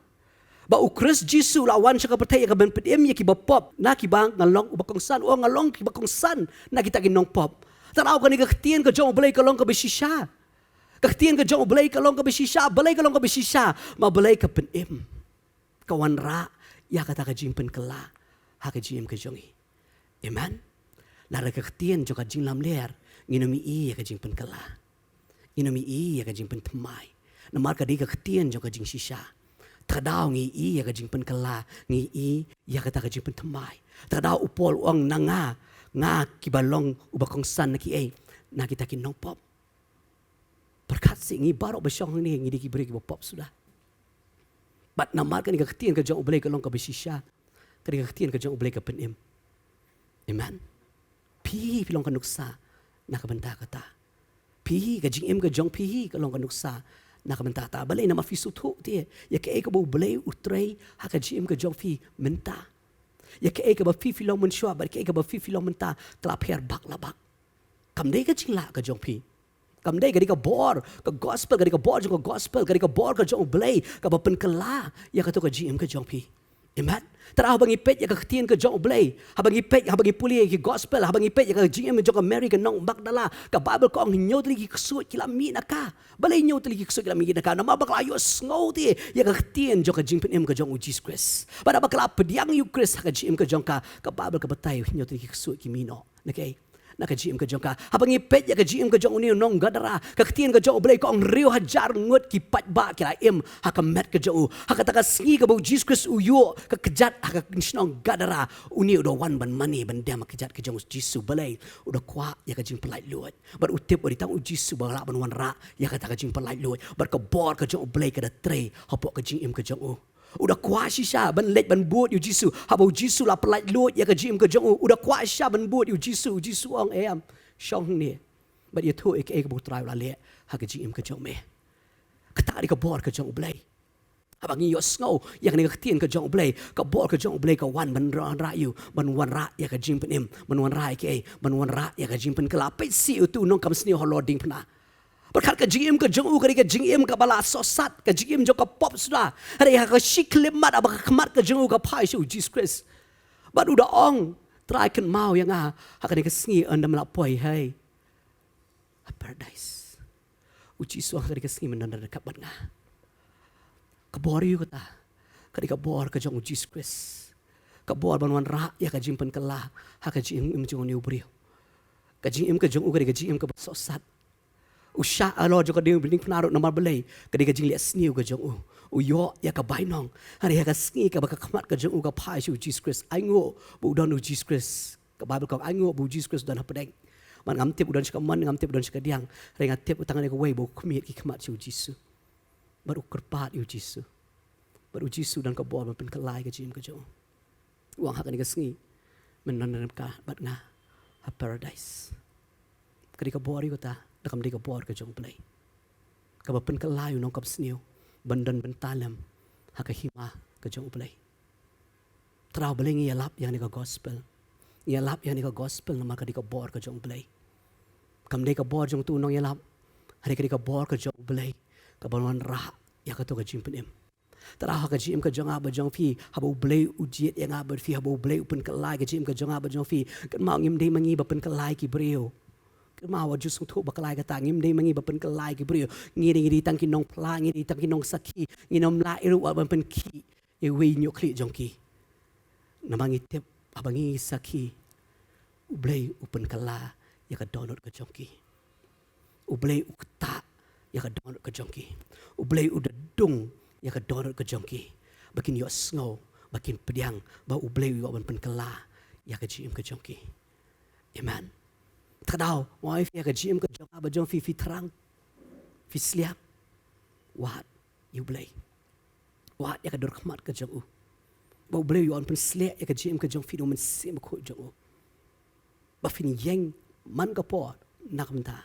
ba U Khrist Jisu u la wan sha ka pyrthei ïa ka ban pynim ïa kiba pop, na kiba nga long uba kongsan. U ong, nga long kiba kongsan na kita ki nongpop. Te ka dei kane ka ktien ka jong U Blei ka long kaba shisha. Ka ktien ka jong U Blei ka long kaba shisha. Balei ka long kaba shisha? Ma balei ka pynim, ka wanrah ïa kata ka jingpynkylla ha ka jingim ka jong ngi. Amen. Lada ka ktien jong ka jinglamler, ngin ym ïohi ïa ka jingpynkylla, ngin ym ïohi ïa ka jingpynthymmai. Namar ka dei ka ktien jong ka jingshisha. Te ka dei ngi ïohi ïa ka jingpynkylla, ngi ïohi ïa kata ka jingpynthymmai. Te ka dei u Paul u ong, na nga, nga kiba long uba kongsan na kiei? Na kita ki nongpop. Pyrkhat seh, ngi baroh ba shong hangne ngi dei ki briew kiba pop suda. Bad namar kane ka ktien ka jong U Blei ka long kaba shisha, kane ka ktien ka jong U Blei ka pynim. Amen. Phi, phi long ka nuksa na ka bynta kata. Phi, ka jingim ka jong phi ka long ka nuksa na ka bynta kata. Balei? Namar phi sngewthuh te ïa kaei kaba U Blei u trei ha ka jingim ka jong phi mynta. Ïa kaei kaba phi, phi long mynshuwa bad kaei kaba phi, phi long mynta ka la pher bak la bak. Kam dei ka jinglah ka jong phi. Kam dei, ka dei ka bor ka gospel, ka dei ka bor jong ka gospel, ka dei ka bor ka jong U Blei kaba pynkylla ïa kato ka jingim ka jong phi. Amen. Te haba ngi peit ïa ka ktien ka jong U Blei, haba ngi peit, haba ngi pule ïa ki gospel, haba ngi peit ïa ka jingim jong ka Mary ka nong Magdala, ka Baibl ka ong, hynñiew tylli ki ksuid ki la mih na ka. Balei hynñiew tylli ki ksuid ki la mih na ka? Namar ba ka la ïohsngew te ïa ka ktien jong ka jingpynim ka jong U Jisu Khrist. Bad haba ka la pdiang ïa U Khrist ha ka jingim ka jong ka, ka Baibl ka batai hynñiew tylli ki ksuid ki mih noh. Okay. Na ka jingim ka jong ka. Haba ngi peit ïa ka jingim ka jong une u nong Gadara, ka ktien ka jong U Blei ka ong, hynriew hajar ngut ki paidbah ki la im ha ka met ka jong u. Ha kata ka sngi kaba U Jisu Khrist u ïoh ka kjat ha ka shnong Gadara, une u da wan ban mane ban dem ha ka kjat ka jong U Jisu. Balei? U da kwah ïa ka jingpynlait luid. Bad u tip ba dei tang U Jisu ba lah ban wanrah ïa kata ka jingpynlait luid. Bad ka bor ka jong U Blei ka da trei hapoh ka jingim ka jong u. U da kwah shisha ban leit ban bud ïa U Jisu. Haba U Jisu la pynlait luid ïa ka jingim ka jong u, u da kwah shisha ban bud ïa U Jisu. U Jisu u ong, em, shong hangne bad ïathuh ïa kaei kaba U Trai u la leh ha ka jingim ka jong me. Kata ka dei ka bor ka jong U Blei. Haba ngi ïohsngew ïa kane ka ktien ka jong U Blei, ka bor ka jong U Blei ka wan ban wanrah ïa u, ban wanrah ïa ka jingpynim, ban wanrah ïa kaei? Ban wanrah ïa ka jingpynkylla. Peit seh utu u nongkam sniew halor diengphna. Pyrkhat, ka jingim ka jong u ka dei ka jingim kaba la sohsat, ka jingim jong ka pop suda. Hynrei ha ka shi khyllipmat, haba ka khmat ka jong u ka phai sha U Jisu Khrist, bad u da ong, Trai, kynmaw ïa nga ha kane ka sngi ynda me la poi, hei, ha Paradise. U Jisu u ong, ha kane ka sngi men don ryngkat bad nga. Ka bor aïu kata? Ka dei ka bor ka jong U Jisu Khrist. Ka bor ban wanrah ïa ka jingpynkylla ha ka jingim jong une u briew. Ka jingim ka jong u ka dei ka jingim kaba sohsat. U shah halor jong ka diengphna ruh, namar balei? Ka dei ka jingleh sniew ka jong u. U ïoh ïa ka bainong. Hynrei ha ka sngi kaba ka khmat ka jong u ka phai sha U Jisu Khrist, ainguh ba u don U Jisu Khrist. Ka Baibl ka ong, ainguh ba U Jisu Khrist u don hapdeng. Bad ngam tip u don sha kamon, ngam tip u don sha kadiang. Hynrei nga tip u tang kane kawei ba u khmih ki khmat sha u Jisu. Bad u kyrpad ïa u Jisu. Bad u Jisu u don ka bor ban pynkylla ïa ka jingim ka jong u. U ong ha kane ka sngi men nongrem ka bad nga ha paradise. Ka dei ka bor ïa kata, da kam dei ka bor ka jong u Blei. Kaba pynkylla ïa u nongkop sniew ban don bynta lem ha ka hima ka jong u Blei. Trai, balei ngi ïalap ïa kane ka gospel? Ngi ïalap ïa kane ka gospel namar ka dei ka bor ka jong u Blei. Kam dei ka bor jong utu u nongïalap, hynrei ka dei ka bor ka jong u Blei kaba wanrah ïa kato ka jingpynim. Trai, ha ka jingim ka jong nga bad jong phi, haba u Blei u jied ïa nga bad phi, haba u Blei u pynkylla ïa ka jingim ka jong nga bad jong phi, kynmaw ngim dei ma ngi ba pynkylla ïa ki briew. Kynmaw, wat ju sngewthuh bakla ïa kata, ngim dei ma ngi ba pynkylla ïa ki briew. Ngi dei, ngi dei tang ki nongphla, ngi dei tang ki nongsakhi, ngin ym lah ruh wat ban pynkhih ïa iwei i hynñiewkhlieh jong ki. Namar ngi tip, haba ngi sakhi, u Blei u pynkylla ïa ka dohnud ka jong ki. U Blei u ktah ïa ka dohnud ka jong ki. U Blei u da dung ïa ka dohnud ka jong ki, ba kin ïohsngew, ba kin pdiang ba u Blei u ïoh ban pynkylla ïa ka jingim ka jong ki. Amen. Te kata daw, wat ïa ka jingim ka jong nga bad jong phi, phi thrang, phi sliak, wad ïa u Blei. Wad ïa ka dur khmat ka jong u, ba u Blei u ïoh ban pynsliak ïa ka jingim ka jong phi da u Mynsiem Bakhuid jong u, ba phin ïeng man ka por na ka bynta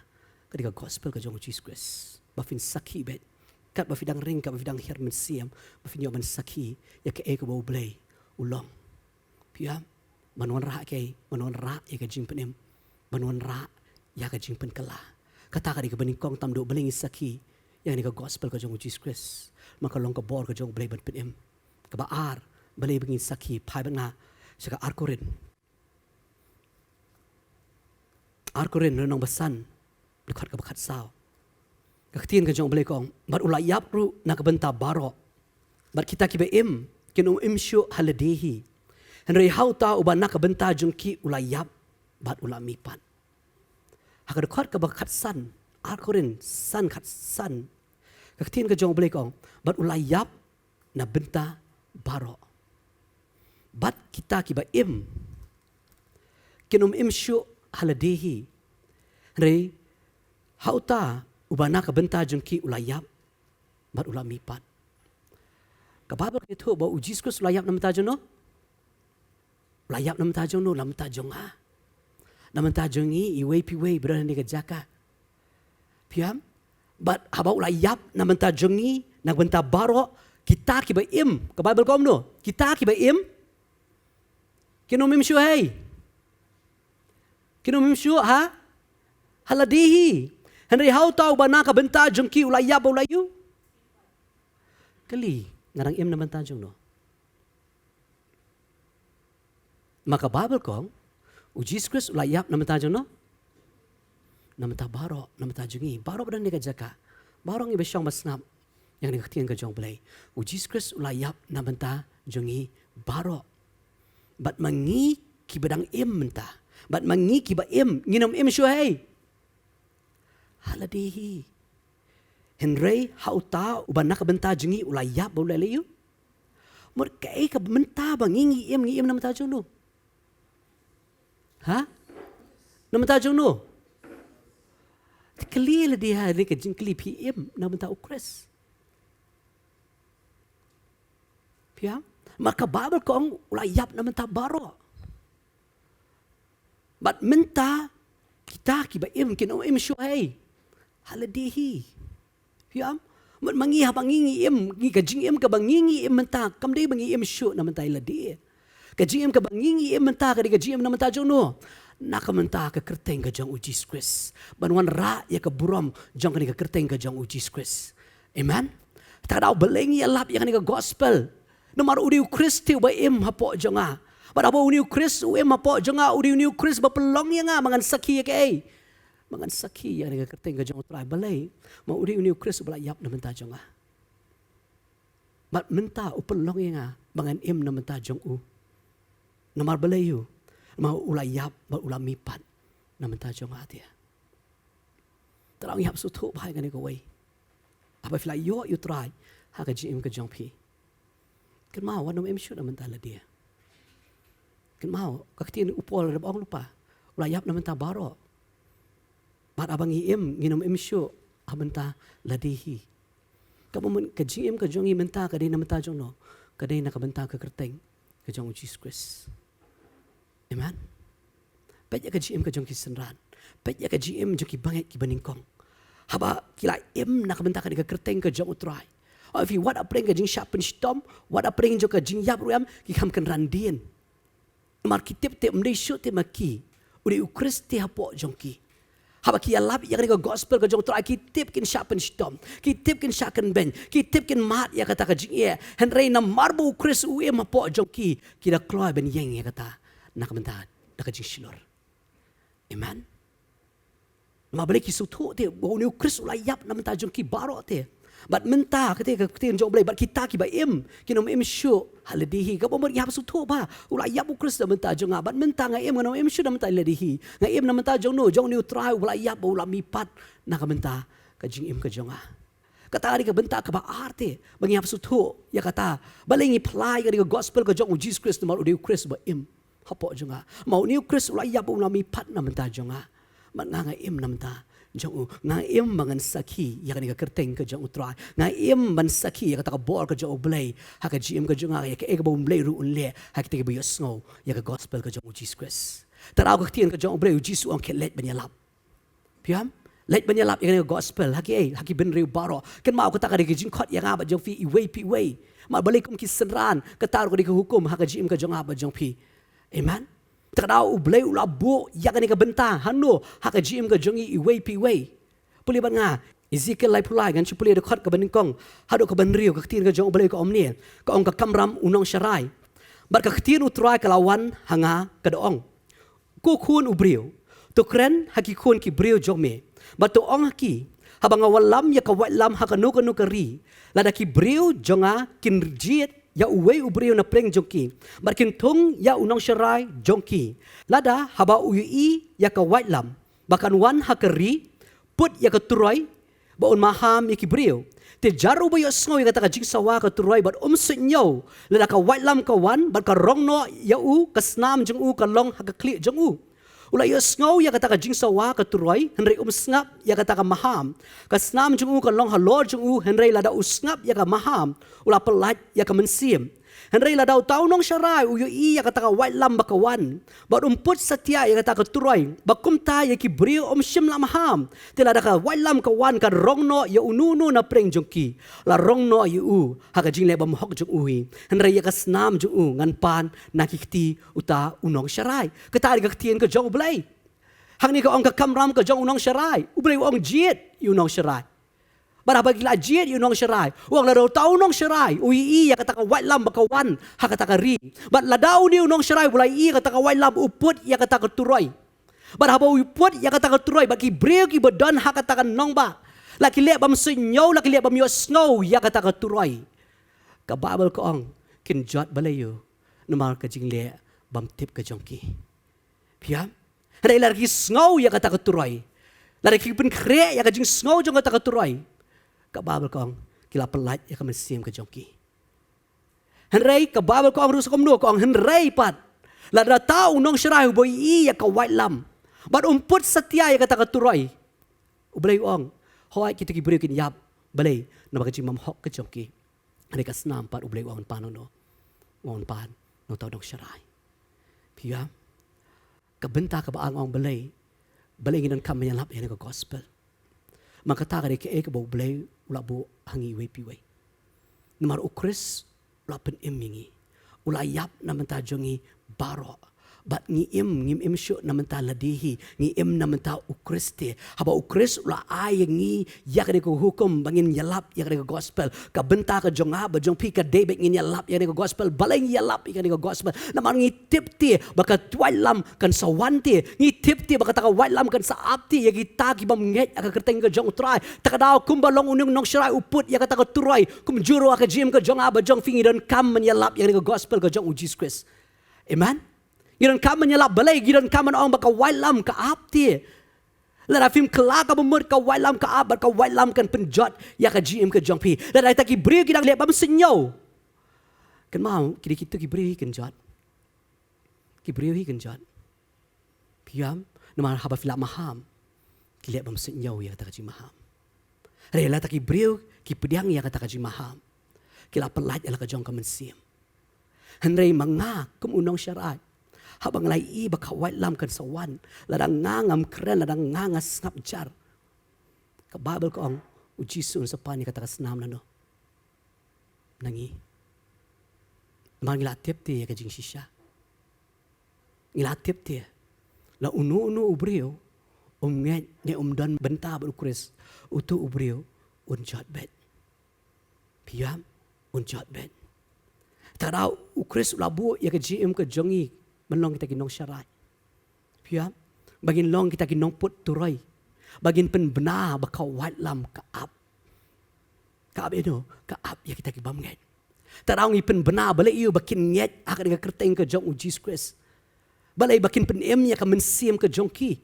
ka dei ka gospel ka jong u Jisu Khrist, ba phin sakhi beit. Katba phi dang ring, katba phi dang hiar mynsiem, ba phin ïoh ban sakhi ïa kaei kaba u Blei u long. Phi ïam? Ban wanrah kaei? Ban wanrah ïa ka jingpynim, ban wanrah ïa ka jingpynkylla. Kata ka dei kaba nyngkong, tam duh balei ngi sakhi ïa kane ka gospel ka jong u Jisu Khrist, namar ka long ka bor ka jong u Blei ban pynim. Kaba ar, balei ba ngi sakhi? Phai bad nga sha ka Ar Korinth. Ar Korinth lynnong ba san, dkhot kaba khatsaw. Ka ktien ka jong u Blei ka ong, bad u la ïap ruh na ka bynta baroh. Bad kita kiba im kin ym im shuh ha lade hi, hynrei ha uta uba na ka bynta jong ki u la ïap bad u la mihpat. Ha ka dkhot kaba khatsan, Ar Korinth san khatsan, ka ktien ka jong u Blei ka ong, bad u la ïap na bynta baroh. Bad kita kiba im kin ym im shuh ha lade hi, hynrei ha uta uba na ka bynta jong ki u la ïap bad u la mihpat. Ka Baibl ka ïathuh ba u Jisu Khrist u la ïap na bynta jong no? U la ïap na bynta jong no? Na bynta jong nga, na bynta jong ngi iwei pa iwei ba don ha kane ka jaka. Phi ïam? Bad haba u la ïap na bynta jong ngi, na bynta baroh, kita kiba im, ka Baibl ka ong kumno? Kita kiba im kin ym im shuh ha ei? Kin ym im shuh ha, ha lade hi, hynrei ha uta uba na ka bynta jong ki u la ïap bad u la ïoh. Kylli, nga dang im na bynta jong no? Namar ka Baibl ka ong, u Jisu Khrist u la ïap na bynta jong no? Na bynta baroh, na bynta jong ngi baroh ba don ha kane ka jaka. Baroh ngi ba shong ba sngap ïa kane ka ktien ka jong u Blei. U Jisu Khrist u la ïap na bynta jong ngi baroh. Bad ma ngi kiba dang im mynta, bad ma ngi kiba im, ngin ym im shuh ha ei? Ha lade hi. Hynrei ha uta uba na ka bynta jong ngi u la ïap bad u la ïoh. Mut kaei ka mynta ba ngi, ngi im, ngi im na bynta jong no? Ha? Na bynta jong no? Te kylli lade ha kane ka jingkylli, phi im na bynta u Khrist? Phi ïam? Namar ka Baibl ka ong u la ïap na bynta baroh. Bad mynta kita kiba im kin ym im shuh ha ei? Ha lade hi. Phi ïam? Mut ma ngi, haba ngi, ngi im, ngi, ka jingim kaba ngi, ngi im mynta kam dei ba ngi im shuh na bynta i lade. Ka jingim kaba ngi, ngi im mynta ka dei ka jingim na bynta jong no? Na ka bynta ka kyrteng ka jong u Jisu Khrist, ban wanrah ïa ka burom jong kane ka kyrteng ka jong u Jisu Khrist. Amen. Te kata daw balei ngi ïalap ïa kane ka gospel? Namar u dei u Khrist te uba im hapoh jong nga. Bad haba une u Khrist u im hapoh jong nga, u dei une u Khrist ba pynlong ïa nga ba ngan sakhi ïa kaei? Ba ngan sakhi ïa kane ka kyrteng ka jong u Trai. Balei? Namar u dei une u Khrist uba la ïap na bynta jong nga. Bad mynta u pynlong ïa nga ba ngan im na bynta jong u. Namar balei? Namar u la ïap bad u la mihpat na bynta jong nga te. Te ngi hap sngewthuh bha ïa kane kawei. Haba phi la ïoh ïa u Trai ha ka jingim ka jong phi, kynmaw, wat nym im shuh na bynta lade. Kynmaw ka ktien u Paul, u ong lypa, u la ïap na bynta baroh. Bad haba ngi im, ngin ym im shuh ha bynta lade hi. Kaba mut ka jingim ka jong ngi mynta ka dei na bynta jong no? Ka dei na ka bynta ka kyrteng ka jong u Jisu Khrist. Amen. Peit ïa ka jingim ka jong ki synran. Peit ïa ka jingim jong ki bangeit ki banyngkong. Haba ki la im na ka bynta kane ka kyrteng ka jong u Trai. Oh, phi, wat hapdeng ka jingshah pynshitom, wat hapdeng jong ka jingïap ruh em, ki kham kynran dien. Namar ki tip te ym dei shuh te ma ki, u dei u Khrist te hapoh jong ki. Haba ki ïalap ïa kane ka gospel ka jong u Trai, ki tip kin shah pynshitom, ki tip kin shah kynbeiñ, ki tip kin mad ïa kata ka jingeh. Hynrei namar ba u Khrist u im hapoh jong ki, ki da kloi ban ïeng ïa kata na ka bynta da ka jingshlur. Amen. Namar balei ki sngewthuh te ba une u Khrist u la ïap na bynta jong ki baroh te. Bad mynta kata ka ktien jong U Blei, bad kita kiba im kin ym im shuh ha lade hi. Kaba mut ngi hap sngewthuh ba u la ïap u Khrist na bynta jong nga. Bad mynta nga im, ngan ym im shuh na bynta lade hi. Nga im na bynta jong no? Jong une u Trai uba la ïap, ba u la mihpat na ka bynta ka jingim ka jong nga. Kata ka dei ka bynta kaba ar te ba ngi hap sngewthuh ïa kata. Balei ngi phla ïa kane ka gospel ka jong u Jisu Khrist? Namar u dei u Khrist ba im hapoh jong nga. Namar une u Khrist u la ïap, u la mihpat na bynta jong nga. Bad nga, nga im na bynta jong u. Nga im ba ngan sakhi ïa kane ka kyrteng ka jong u Trai. Nga im ban sakhi ïa kata ka bor ka jong U Blei ha ka jingim ka jong nga, ïa kaei kaba U Blei ruh un leh ha kita kiba ïohsngew ïa ka gospel ka jong u Jisu Khrist. Te lada ka ktien ka jong U Blei, u Jisu u ong, khie leit ban ïalap. Phi ïohi? Leit ban ïalap ïa kane ka gospel ha kiei? Ha ki bynriew baroh. Kynmaw, kata ka dei ka jingkhot ïa nga bad jong phi iwei pa iwei. Namar balei kum ki synran, kata ruh ka dei ka hukum ha ka jingim ka jong nga bad jong phi. Amen. Te ka daw U Blei u la buh ïa kane ka bynta hano ha ka jingim ka jong ngi iwei pa iwei? Pule bad nga Ezekiel laiphew lai, ngan shu pule dkhot kaba nyngkong haduh kaba hynriew. Ka ktien ka jong U Blei ka ong kumne. Ka ong, ka kamram u nongsharai. Bad ka ktien u Trai ka la wan ha nga, ka da ong, ko khun u briew, to kren ha ki khun ki briew jong me, bad to ong ha ki, haba nga wallam ïa ka waitlam ha kano kano ka ri, lada ki briew jong nga kin jied ïa uwei u briew na pdeng jong ki, bad kin thung ïa u nongsharai jong ki, lada haba u ïohi ïa ka waitlam ba kan wan ha ka ri, put ïa ka turoi ba un maham ïa ki briew. Te jar uba ïohsngew ïa kata ka jingsawa ka turoi bad um suidñiew, lada ka waitlam ka wan bad ka rong noh ïa u, ka snam jong u ka long ha ka khlieh jong u. U la ïohsngew ïa kata ka jingsawa ka turoi, hynrei um sngap ïa kata ka maham. Ka snam jong u ka long halor jong u, hynrei lada u sngap ïa ka maham, u la pyllait ïa ka mynsiem. Hynrei lada uta u nongsharai u ïohi ïa kata ka waitlam ba ka wan, bad um put satia ïa kata ka turoi, ba kumta ïa ki briew um shym la maham, te lada ka waitlam ka wan kan rong noh ïa uno uno na pdeng jong ki, la rong noh ïa u ha ka jingleh bymhok jong u hi. Hynrei ïa ka snam jong u ngan pan na ki kti uta u nongsharai. Kata ka dei ka ktien ka jong U Blei. Hangne ka ong, ka kamram ka jong u nongsharai. U Blei u ong, jied ïa u nongsharai. Bad haba ki la jied ïa u nongsharai, u ong, lada uta u nongsharai u ïohi ïa kata ka waitlam ba ka wan ha kata ka ri, bad lada une u nongsharai u la ïohi ïa kata ka waitlam, u put ïa kata ka turoi. Bad haba u put ïa kata ka turoi, bad ki briew kiba don ha kata ka nongbah la ki leh bym suidñiew, la ki leh bym ïohsngew ïa kata ka turoi, ka Baibl ka ong, kin jot balei u? Namar ka jingleh bymtip ka jong ki. Phi ïohi? Hynrei lada ki sngew ïa kata ka turoi, lada ki pynkhreh ïa ka jingsngew jong kata ka turoi, ka Baibl ka ong, ki la pyllait ïa ka mynsiem ka jong ki. Hynrei ka Baibl ka ong ruh sa kumno, ka ong, hynrei pat lada uta u nongsharai uba ïohi ïa ka waitlam bad um put satia ïa kata ka turoi, U Blei u ong, hooid, kita ki briew kin ïap. Balei? Namar ka jingbymhok ka jong ki. Hynrei ka snam pat, U Blei u ong un pan na uno? U ong un pan na uta u nongsharai. Phi ïohi? Ka bynta kaba ar, nga ong, balei, balei ngi donkam ban ïalap ïa kane ka gospel? Namar kata ka dei kaei kaba U Blei u la buh ha ngi iwei pa iwei. Namar u Khrist u la pynim ïa ngi, u la ïap na bynta jong ngi baroh. Bad ngi im, ngim im shuh na bynta lade hi, ngi im na bynta u Khrist te. Haba u Khrist u la ai ïa ngi ïa kane ka hukum ba ngin ïalap ïa kane ka gospel, ka bynta ka jong nga bad jong phi ka dei ba ngin ïalap ïa kane ka gospel. Balei ngi ïalap ïa kane ka gospel? Namar ngi tip te ba ka waitlam kan sa wan te. Ngi tip te ba kata ka waitlam kan sa ap te ïa kita ki bym ngeit ha ka kyrteng ka jong u Trai. Te ka daw kumba long une u nongsharai u put ïa kata ka turoi, kumjuh ruh ha ka jingim ka jong nga bad jong phi, ngi donkam ban ïalap ïa kane ka gospel ka jong u Jisu Khrist. Amen. Ngi donkam ban ïalap. Balei? Ngi donkam ban ong ba ka waitlam ka ap te. Lada phim kylla ka bamut, ka waitlam ka ap, bad ka waitlam kan pynjot ïa ka jingim ka jong phi. Lada kita ki briew ki dang leh bym suidñiew, kynmaw, ki dei kito ki briew hi kin jot. Ki briew hi kin jot. Phi ïohi? Namar haba phi la maham, ki leh bym suidñiew ïa kata ka jingmaham. Hynrei lada ki briew ki pdiang ïa kata ka jingmaham, ki la pyllait ïa la ka jong ka mynsiem. Hynrei ma nga kum u nongsharai, haba nga la ïohi ba ka waitlam kan sa wan, lada nga ngam kren, lada nga nga sngap jar, ka Baibl ka ong, u Jisu un sa pan ïa kata ka snam nano? Na ngi. Namar ngi la tip te ïa ka jingshisha. Ngi la tip te, la uno uno u briew um ngeit ne um don bynta bad u Khrist, uto u briew un jot beit. Phi ïohi? Un jot beit. Te lada u Khrist u la buh ïa ka jingim ka jong ngi ban long kita ki nongsharai, phi ïohi, ba ngin long kita ki nongput turoi, ba ngin pynbna ba ka waitlam ka ap. Ka ap ïano? Ka ap ïa kita ki bym ngeit. Te lada ngi pynbna, balei ïa ba kin ngeit ha kane ka kyrteng ka jong u Jisu Khrist? Balei? Ba kin pynim ïa ka mynsiem ka jong ki,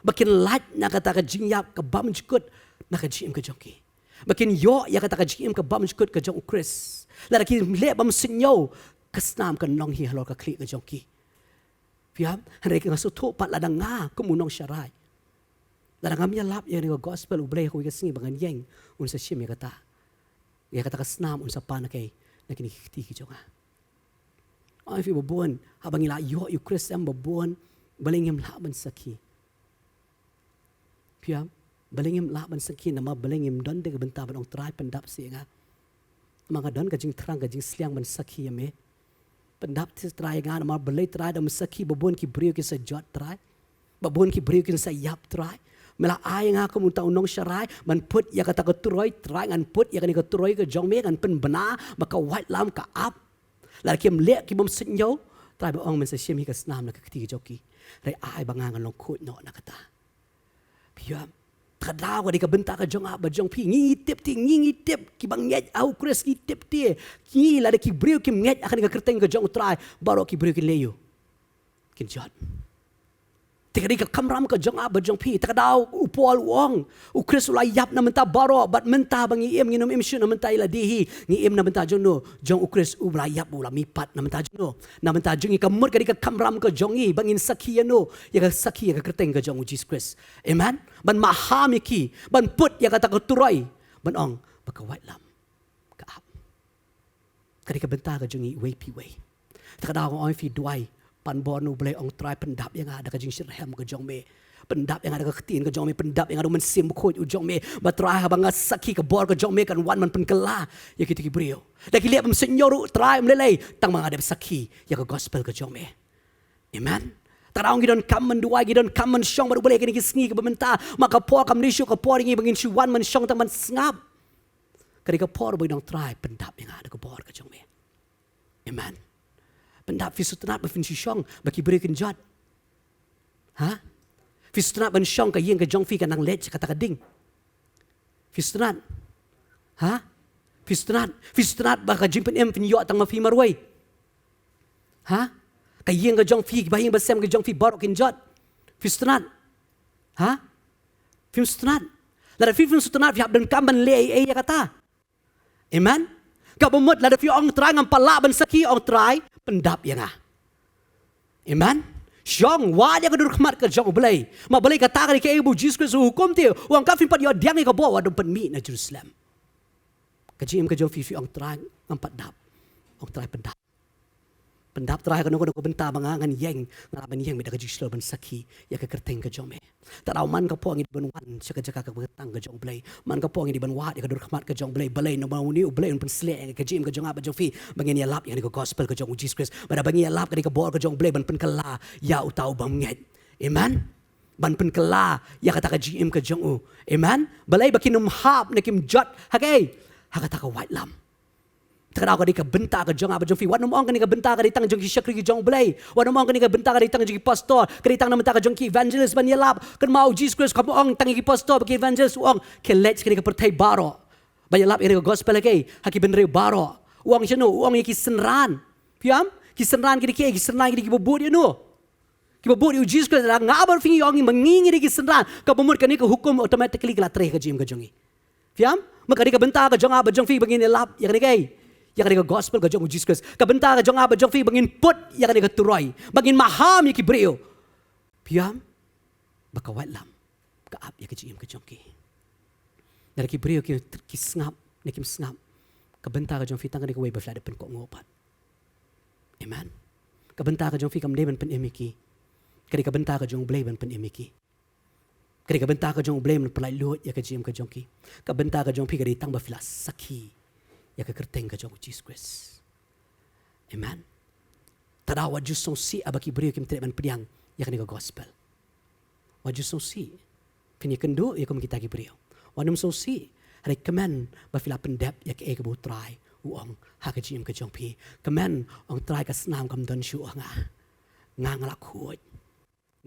ba kin lait na kata ka jingïap ka bymjukut na ka jingim ka jong ki, ba kin ïoh ïa kata ka jingim ka bymjukut ka jong u Khrist. Lada ki leh bym suidñiew, ka snam kan long hi halor ka khlieh ka jong ki. Phi ïohi? Hynrei nga sngewthuh pat lada nga kum u nongsharai, lada ngam ïalap ïa kane ka gospel U Blei ha kawei ka sngi ba ngan ïeng, un sa shim ïa kata, ïa kata ka snam un sa pan na kane, na kine ki kti ki jong nga. Ong ïa phi, babun, haba ngi la ïoh ïa u Khrist, em, babun, balei ngim lah ban sakhi? Phi ïohi? Balei ngim lah ban sakhi? Namar balei ngim don te ka bynta ban ong, Trai, pyndap seh ïa nga. Namar nga don ka jingthrang, ka jingsliang ban sakhi ïa me. Pyndap seh Trai ïa nga, namar balei Trai, da ym sakhi babun ki briew kin sa jot Trai, babun ki briew kin sa ïap Trai. Me la ai ïa nga kum uta u nongsharai ban put ïa kata ka turoi Trai, ngan put ïa kane ka turoi ka jong me, ngan pynbna ba ka waitlam ka ap. Lada kim leh, ki bym suidñiew, Trai, me ong men sa shim hi ka snam na ka kti ka jong ki. Hynrei ai ba nga ngan long khuid noh na kata. Phi ïohi? Te ka daw ka dei ka bynta ka jong nga bad jong phi. Ngi ngi tip te, ngi ngi tip, kiba ngeit ha u Khrist ngi tip te. Ngi, lada ki briew kim ngeit ha kane ka kyrteng ka jong u Trai, baroh ki briew kin leh ïa u, kin jot. Te ka dei ka kamram ka jong nga bad jong phi. Te ka daw u Paul u ong, u Khrist u la ïap na ka bynta baroh, bad mynta ba ngi im, ngin ym im shuh na ka bynta ïa lade hi. Ngi im na ka bynta jong no? Jong u Khrist uba la ïap, u la mihpat na ka bynta jong no? Na ka bynta jong ngi. Ka mut ka dei ka kamram ka jong ngi ba ngin sakhi ïano? Ïa ka sakhi ïa ka kyrteng ka jong u Jisu Khrist. Amen. Ban maham ïa ki, ban put ïa kata ka turoi, ban ong ba ka waitlam ka ap. Ka dei ka bynta ka jong ngi iwei pa iwei. Te ka daw nga ong ïa phi, duwai, pan bor na u Blei, ong, Trai, pyndap ïa nga da ka jingshitrhem ka jong me. Pyndap ïa nga da ka ktien ka jong me, pyndap ïa nga da u Mynsiem Bakhuid u jong me. Ba Trai, haba nga sakhi, ka bor ka jong me kan wan ban pynkylla ïa kita ki briew. Da ki leh bym suidñiew ruh Trai, ym lei lei, tang ba nga dep sakhi ïa ka gospel ka jong me. Amen. Te ka daw ngi donkam ban duwai, ngi donkam ban shong bad u Blei kine ki sngi kiba mynta. Namar ka por kam dei shuh ka por ïa ngi ba ngin shu wan ban shong tang ban sngap. Ka dei ka por ba ngi ong, Trai, pyndap ïa nga da ka bor ka jong me. Amen. Pyndap. Phi sngewtynnat ba phin shu shong ba ki briew kin jot? Ha? Phi sngewtynnat ban shong ka ïing ka jong phi ka nang leit sha kata ka ding? Phi sngewtynnat? Ha? Phi sngewtynnat? Phi sngewtynnat ba ka jingpynim phin ïoh tang ma phi marwei? Ha? Ka ïing ka jong phi, ki bahaïing bahasem ka jong phi baroh kin jot? Phi sngewtynnat? Ha? Phim sngewtynnat? Lada phi phim sngewtynnat, phi hap donkam ban leh ei ei ïa kata. Amen. Kaba mut lada phi ong, Trai, ngam pat lah ban sakhi, ong, Trai, pyndap ïa nga. Amen. Shong, wad ïa ka dur khmat ka jong u Blei. Ma balei, kata ka dei kaei ba u Jisu Khrist u hukum te, u ong, kat phim pat ïoh pdiang ïa ka bor, wat dum pynmih na Jerusalem. Ka jingim ka jong phi, phi ong, Trai, ngam pat dap. Ong, Trai, pyndap. Pyndap, Trai, kano kano ka bynta ba nga ngan ïeng, nga lah ban ïeng bad da ka jingshlur ban sakhi ïa ka kyrteng ka jong me. Te ka daw man ka por ngi dei ban wan sha ka jaka kaba kyrteng ka jong u Blei. Man ka por ngi dei ban wad ïa ka dur khmat ka jong u Blei. Balei? Namar une u Blei un pynsleh ïa ka jingim ka jong nga bad jong phi ba ngin ïalap ïa kane ka gospel ka jong u Jisu Khrist. Bad haba ngi ïalap, ka dei ka bor ka jong u Blei ban pynkylla ïa uta u bym ngeit. Amen. Ban pynkylla ïa kata ka jingim ka jong u. Amen. Balei? Ba kin ym hap ne kim jot ha kaei? Ha kata ka waitlam. Te ka daw ka dei ka bynta ka jong nga bad jong phi. Wat nym ong kane ka bynta ka dei tang jong ki shakri ki jong u Blei. Wat nym ong kane ka bynta ka dei tang jong ki pastor. Ka dei tang na bynta ka jong ki evangelist ban ïalap. Kynmaw, u Jisu Khrist kam ong tang ïa ki pastor bad ki evangelist, u ong, khie leit sha kane ka pyrthei baroh, ban ïalap ïa kane ka gospel ha kaei? Ha ki bynriew baroh. U ong shano? U ong ïa ki synran. Phi ïohi? Ki synran ki dei kiei? Ki synran ki dei kiba bud ïa uno? Kiba bud ïa u Jisu Khrist. Lada nga bad phi ngi ong ba ngi ngi dei ki synran, kaba mut kane ka hukum automatically ka la trei ha ka jingim ka jong ngi. Phi ïohi? Ma ka dei ka bynta ka jong nga bad jong phi ba ngin ïalap ïa kane kaei? Ïa kane ka gospel ka jong u Jisu Khrist. Ka bynta ka jong nga bad jong phi ba ngin put ïa kane ka turoi, ba ngin maham ïa ki briew. Phi ïohi? Ba ka waitlam ka ap ïa ka jingim ka jong ki. Lada ki briew ki, ki sngap ne kim sngap, ka bynta ka jong phi tang ka dei kawei, ba phi la dep pynkohnguh pat. Amen. Ka bynta ka jong phi kam dei ban pynim ïa ki. Ka dei ka bynta ka jong U Blei ban pynim ïa ki. Ka dei ka bynta ka jong U Blei ban pyllait luid ïa ka jingim ka jong ki. Ka bynta ka jong phi ka dei tang ba phi la sakhi ïa ka kyrteng ka jong U Jisu Khrist. Amen. Te wat ju sngewsih haba ki briew kim treh ban pdiang ïa kane ka gospel. Wat ju sngewsih. Phin ïakynduh ïa kum kita ki briew. Wat nym sngewsih. Hynrei kmen ba phi la pyndep ïa kaei kaba U Trai u ong ha ka jingim ka jong phi. Kmen, ong, Trai, ka snam kam don shuh ha nga. Nga nga la khuid.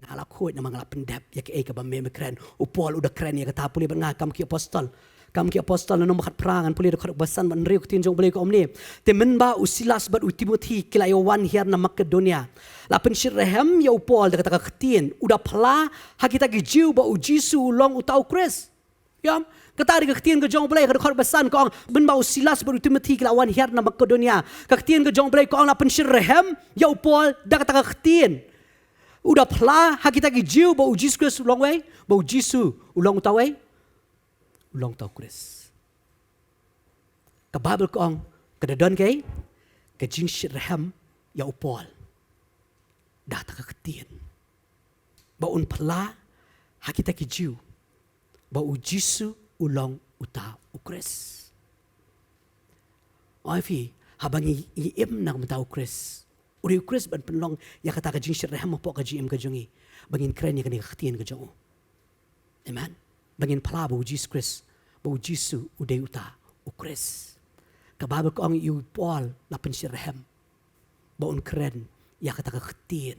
Nga la khuid namar nga la pyndep ïa kaei kaba me me kren. U Paul u da kren ïa kata, pule bad nga Kam ki Apostol. Kam ki Apostol lynnong ba khatphra, ngan pule dkhot ba san bad hynriew. Ka ktien jong U Blei ka ong kumne: Te mynba u Silas bad u Timothi ki la ïawan hiar na Makedonia, la pynshitrhem ïa u Paul da kata ka ktien, u da phla ha kita ki Jiw ba U Jisu u long uta U Khrist. Ïa, kata ka dei ka ktien ka jong U Blei, ka dkhot ba san ka ong, mynba u Silas bad u Timothi ki la wan hiar na Makedonia, ka ktien ka jong U Blei ka ong, la pynshitrhem ïa u Paul da kata ka ktien. U da phla ha kita ki Jiw ba U Jisu Khrist u long uei, ba U Jisu u long uta uei, u long uta U Khrist. Ka Baibl ka ong, ka da don kaei, ka jingshitrhem ïa u Paul da kata ka ktien, ba un phla ha kita ki Jiw ba U Jisu u long uta U Khrist. Oi phi, haba ngi, ngi im na ka bynta U Khrist, u dei U Khrist ban pynlong ïa kata ka jingshitrhem hapoh ka jingim ka jong ngi, ba ngin kren ïa kane ka ktien ka jong u. Amen. Ba ngin phla ba U Jisu Khrist, ba U Jisu u dei uta U Khrist. Ka Baibl ka ong ïa u Paul la pynshitrhem ba un kren ïa kata ka ktien.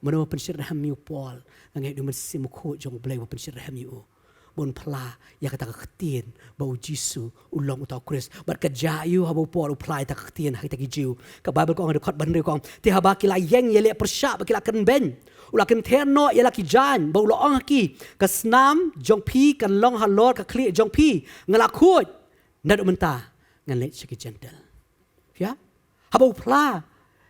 Mano ba pynshitrhem ïa u Paul? Nga ngeit u Mynsiem Bakhuid jong U Blei ba pynshitrhem ïa u, ba un phla ïa kata ka ktien ba U Jisu u long uta U Khrist. Bad ka jia ïa u haba u Paul u phla ïa kata ka ktien ha kita ki Jiw. Ka Baibl ka ong ha dkhot ba hynriew ka ong, te haba ki la ïeng ïaleh pyrshah bad ki la kren beiñ, u la kynther noh ïa la ki jaiñ bad u la ong ha ki, ka snam jong phi kan long halor ka khlieh jong phi. Nga la khuid, naduh mynta ngan leit sha ki Jentil. Phi ïa? Haba u phla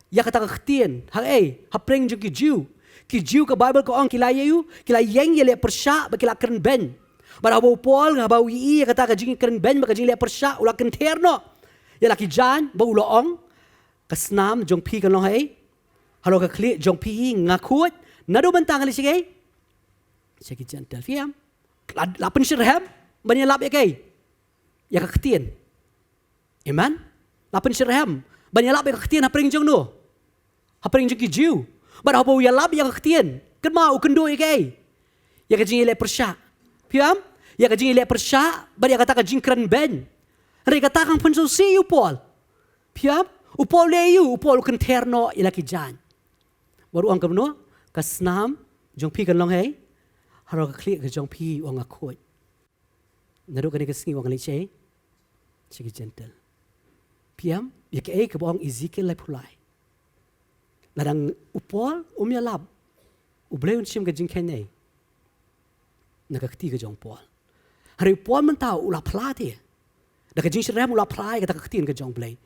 ïa kata ka ktien, ha ei, hapdeng jong ki Jiw. Ki Jiw, ka Baibl ka ong, ki la ïa u, ki la ïeng ïaleh pyrshah bad ki la kren beiñ. Bad haba u Paul, haba u ïohi ïa kata ka jingkren beiñ bad ka jingleh pyrshah, u la kynther noh ïa la ki jaiñ bad u la ong, ka snam jong phi kan long ha ei? Halor ka khlieh jong phi hi. Nga khuid, naduh mynta ngan leit sha ki ei? Sha ki Jentil. Phi ïa? La, la pynshitrhem ban ïalap ïa kaei? Ïa ka ktien. Amen. La pynshitrhem ban ïalap ïa ka ktien hapdeng jong no? Hapdeng jong ki Jiw. Bad haba u ïalap ïa ka ktien, kynmaw, u kynduh ïa kaei? Ïa ka jingïaleh pyrshah. Phi ïa? Ïa ka jingïaleh pyrshah bad ïa kata ka jingkren beiñ. Hynrei kata kam pynsngewsih ïa u Paul. Phi ïa? U Paul u leh aïu? U Paul u kynther noh ïa la ki jaiñ bad u ong kumno? Ka snam jong phi kan long ha ei? Halor ka khlieh ka jong phi. U ong, nga khuid, naduh kane ka sngi, u ong, ngan leit sha ei? Sha ki Jentil. Phi ïa? Ïa kaei kaba ong Ezekiel laiphew lai. Lada u Paul um ïalap, U Blei un shim ka jingkheiñ na ka kti ka jong u Paul. Hynrei u Paul mynta u la phla te, da ka jingshitrhem u la phla ïa kata ka ktien ka jong U Blei.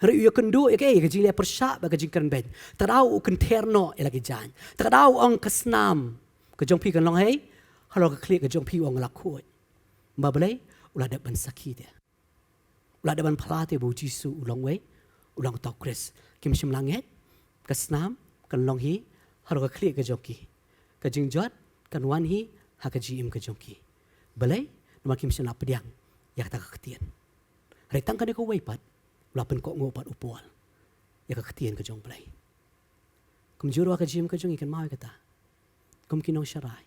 Hynrei u ïakynduh ïa kaei? Ïa ka jingleh pyrshah bad ka jingkren beiñ. Te kata u kynther noh ïa la ki jaiñ. Te kata u ong, ka snam ka jong phi kan long ha ei? Halor ka khlieh ka jong phi. U ong, nga la khuid. Namar balei? U la dep ban sakhi te. U la dep ban phla te ba U Jisu u long uei? U long uta U Khrist. Kim shym la ngeit ka snam kan long hi halor ka khlieh ka jong ki. Ka jingjot kan wan hi ha ka jingim ka jong ki. Balei? Namar kim shym la pdiang ïa kata ka ktien. Hynrei tang kane kawei pat, u la pynkohnguh pat u Paul ïa ka ktien ka jong U Blei. Kumjuh ruh ha ka jingim ka jong ngi, kynmaw ïa kata. Kum ki nongsharai,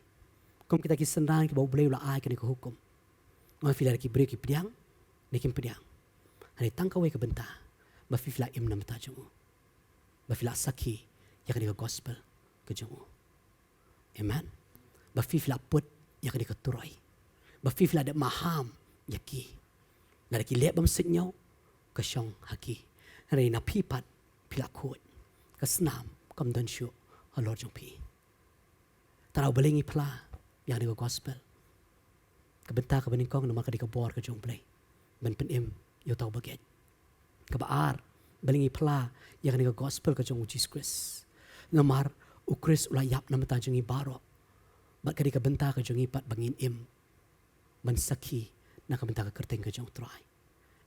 kum kita ki synran kiba U Blei u la ai kane ka hukum, nga ong ïa phi, lada ki briew ki pdiang ne kim pdiang, hynrei tang kawei ka bynta, ba phi, phi la im na bynta jong u, ba phi la sakhi ïa kane ka gospel ka jong u. Amen. Ba phi, phi la put ïa kane ka turoi, ba phi, phi la dep maham ïa ki. Lada ki leh bymsuidñiew, ka shong ha ki. Hynrei na phi pat, phi la khuid. Ka snam kam don shuh halor jong phi. Te balei ngi phla ïa kane ka gospel? Ka bynta kaba nyngkong, namar ka dei ka bor ka jong U Blei ban pynim ïa uta uba ngeit. Kaba ar, balei ngi phla ïa kane ka gospel ka jong U Jisu Khrist? Namar U Khrist u la ïap na bynta jong ngi baroh. Bad ka dei ka bynta ka jong ngi pat ba ngin im ban sakhi na ka bynta ka kyrteng ka jong U Trai.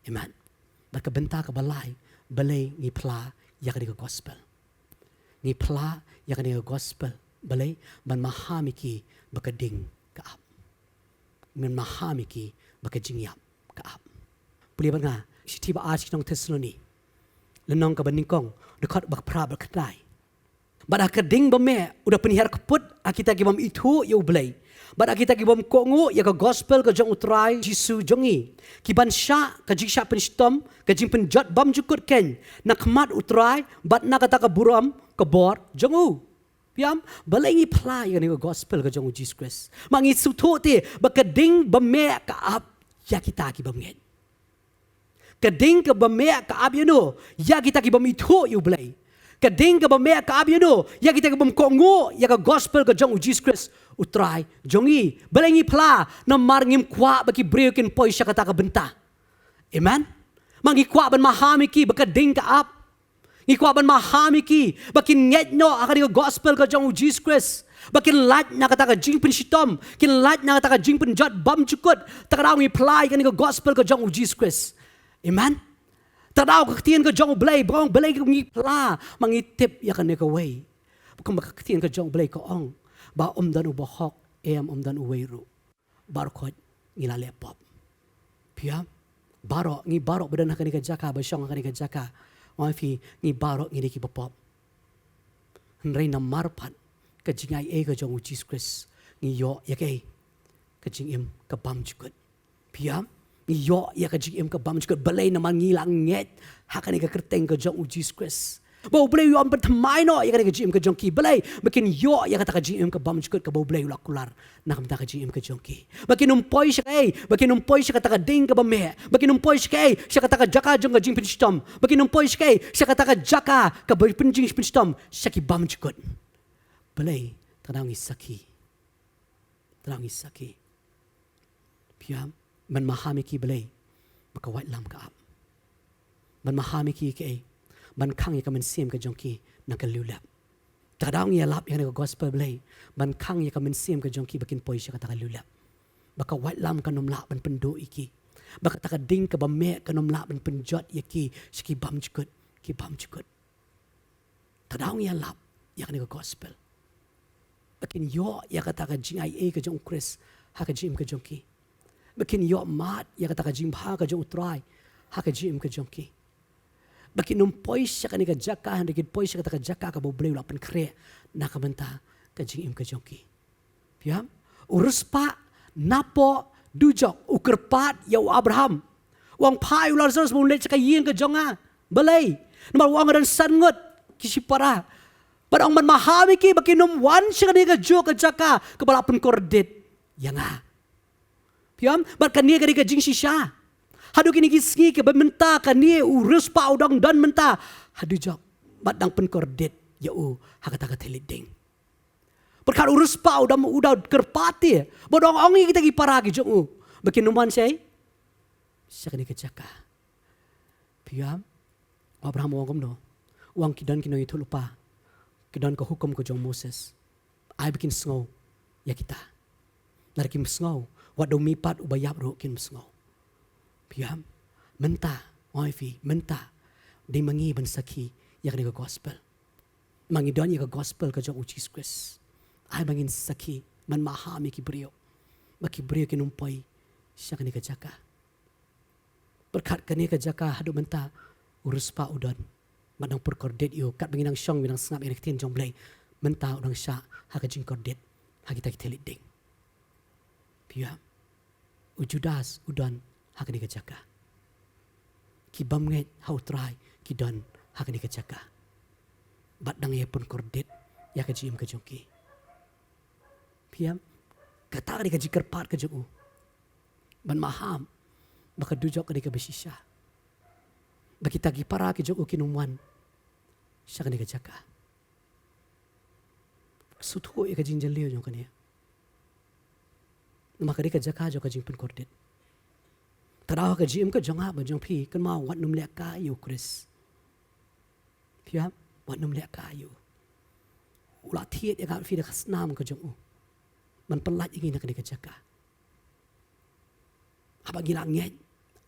Amen. Bad ka bynta kaba lai, balei ngi phla ïa kane ka gospel? Ngi phla ïa kane ka gospel balei? Ban maham ïa ki ba ka ding ka ap. Ban maham ïa ki ba ka jingïap ka ap. Pule bad nga, shithi ba ar sha ki nong Thessaloni, lynnong kaba nyngkong, dkhot ba phra bad khyndai. Bad ha ka ding ba meh u da pynhiar kput ha kita ki bym ithuh ïa U Blei, bad ha kita ki bym kohnguh ïa ka gospel ka jong U Trai Jisu jong ngi, ki ban shah ka jingshah pynshitom, ka jingpynjot bymjukut keiñ na khmat U Trai bad na kata ka burom ka bor jong u. Phi ïam? Balei ngi phla ïa kane ka gospel ka jong U Jisu Khrist? Ma ngi sngewthuh te ba ka ding ba meh ka ap ïa kita ki bym ngeit. Ka ding kaba meh ka ap ïano? Ïa kita ki bym ithuh ïa U Blei. Ka ding kaba meh ka ap ïano? Ïa kita ki bym kohnguh ïa ka gospel ka jong U Jisu Khrist U Trai jong ngi. Balei ngi phla? Namar ngim kwah ba ki briew kin poi sha kata ka bynta. Amen. Ma ngi kwah ban maham ïa ki ba ka ding ka ap. Ngi kwah ban maham ïa ki ba kin ngeit noh ha kane ka gospel ka jong U Jisu Khrist, ba kin lait na kata ka jingpynshitom, kin lait na kata ka jingpynjot bymjukut. Te ka daw ngi phla ïa kane ka gospel ka jong U Jisu Khrist. Amen. Te ka daw ka ktien ka jong U Blei ba ong balei ngi phla, ma ngi tip ïa kane kawei. Ba kumba ka ktien ka jong U Blei ka ong ba ym don uba hok, em, ym don uwei ruh. Baroh khoit ngi la leh pop. Phi ïam? Baroh, ngi baroh ba don ha kane ka jaka, ba shong ha kane ka jaka, ong ïa phi, ngi baroh ngi dei kiba pop. Hynrei namar pat ka jingaiei ka jong U Jisu Khrist, ngi ïoh ïa kaei? Ka jingim ka bymjukut. Phi ïam? Ngi ïoh ïa ka jingim ka bymjukut. Balei? Namar ngi la ngeit ha kane ka kyrteng ka jong U Jisu Khrist, ba U Blei u ïoh ban pynthymmai noh ïa kane ka jingim ka jong ki. Balei? Ba kin ïoh ïa kata ka jingim ka bymjukut kaba U Blei u la kular na ka bynta ka jingim ka jong ki. Ba kin ym poi sha kaei? Ba kin ym poi sha kata ka ding kaba meh. Ba kin ym poi sha kaei? Sha kata ka jaka jong ka jingpynshitom. Ba kin ym poi sha kaei? Sha kata ka jaka kaba pynjing pynshitom sha ki bymjukut. Balei? Te ka daw ngi sakhi. Te ka daw ngi sakhi. Phi ïam? Ban maham ïa ki balei? Ba ka waitlam ka ap. Ban maham ïa ki kaei? Ban khang ïa ka mynsiem ka jong ki na ka liuliap. Te ka daw ngi ïalap ïa kane ka gospel balei? Ban khang ïa ka mynsiem ka jong ki ba kin poi sha kata ka liuliap. Ba ka waitlam kan ym lah ban pynduh ïa ki. Ba kata ka ding kaba meh kan ym lah ban pynjot ïa ki sha ki bymjukut, ki bymjukut. Te ka daw ngi ïalap ïa kane ka gospel. Ba kin ïoh ïa kata ka jingaiei ka jong U Khrist ha ka jingim ka jong ki. Ba kin ïoh mad ïa kata ka jingbha ka jong U Trai ha ka jingim ka jong ki. Ba kin ym poi sha kane ka jaka, hynrei kin poi sha kata ka jaka kaba U Blei u la pynkhreh na ka bynta ka jingim ka jong ki. Phi ïam? U riewspah napoh dujok u kyrpad ïa u Abraham, u ong, phah ïa u Lazarus ba un leit sha ka ïing ka jong nga. Balei? Namar u ong, nga don san ngut ki shipara. Bad ong, ban maham ïa ki ba kin ym wan sha kane kajuh ka jaka kaba la pynkordit ïa nga. Phi ïam? Bad kane ka dei ka jingshisha. Haduh kine ki sngi kiba mynta kane u riewspah u dang don mynta ha dujok bad dang pynkordit ïa u ha kata ka thylliej ding. Pyrkhat, u riewspah u dang, u dang kyrpad te, ba u dang ong ïa kita ki para ki jong u ba kin ym wan sha, sha kane ka jaka. Phi ïam? U Abraham u ong kumno? U ong, ki don ki nongïathuhlypa, ki don ka hukum ka jong Moses. Ai ba kin sngew ïa kita. Lada kim sngew, wat da u mihpat uba ïap ruh kin sngew. Phi ïam? Mynta, ong ïa phi, mynta dei ma ngi ban sakhi ïa kane ka gospel. Ma ngi don ïa ka gospel ka jong U Jisu Khrist. Ai ba ngin sakhi, ban maham ïa ki briew, ba ki briew kin ym poi sha kane ka jaka. Pyrkhat, kane ka jaka haduh mynta u riewspah u don, bad dang pynkordit ïa u, katba ngi nang shong, ngi nang sngap ïa ka ktien jong U Blei. Mynta u dang shah ha ka jingkordit ha kita ki thylliej ding. Phi ïam? U Judas u don ha kane ka jaka. Ki bym ngeit ha U Trai ki don ha kane ka jaka, bad dang ïa pynkordit ïa ka jingim ka jong ki. Phi ïam? Kata ka dei ka jingkyrpad ka jong u, ban maham ba ka dujok ka dei kaba shisha, ba kita ki para ki jong u kin ym wan sha kane ka jaka. Sngewthuh ïa ka jingjylliew jong kane. Namar ka dei ka jaka jong ka jingpynkordit. Te ka daw ha ka jingim ka jong nga bad jong phi, kynmaw, wat nym lehkai ïa U Khrist. Phi ïam? Wat nym lehkai ïa u. U la thied ïa nga bad phi da ka snam ka jong u. ban pyllait ïa ngi na kane ka jaka. Haba ngi la ngeit,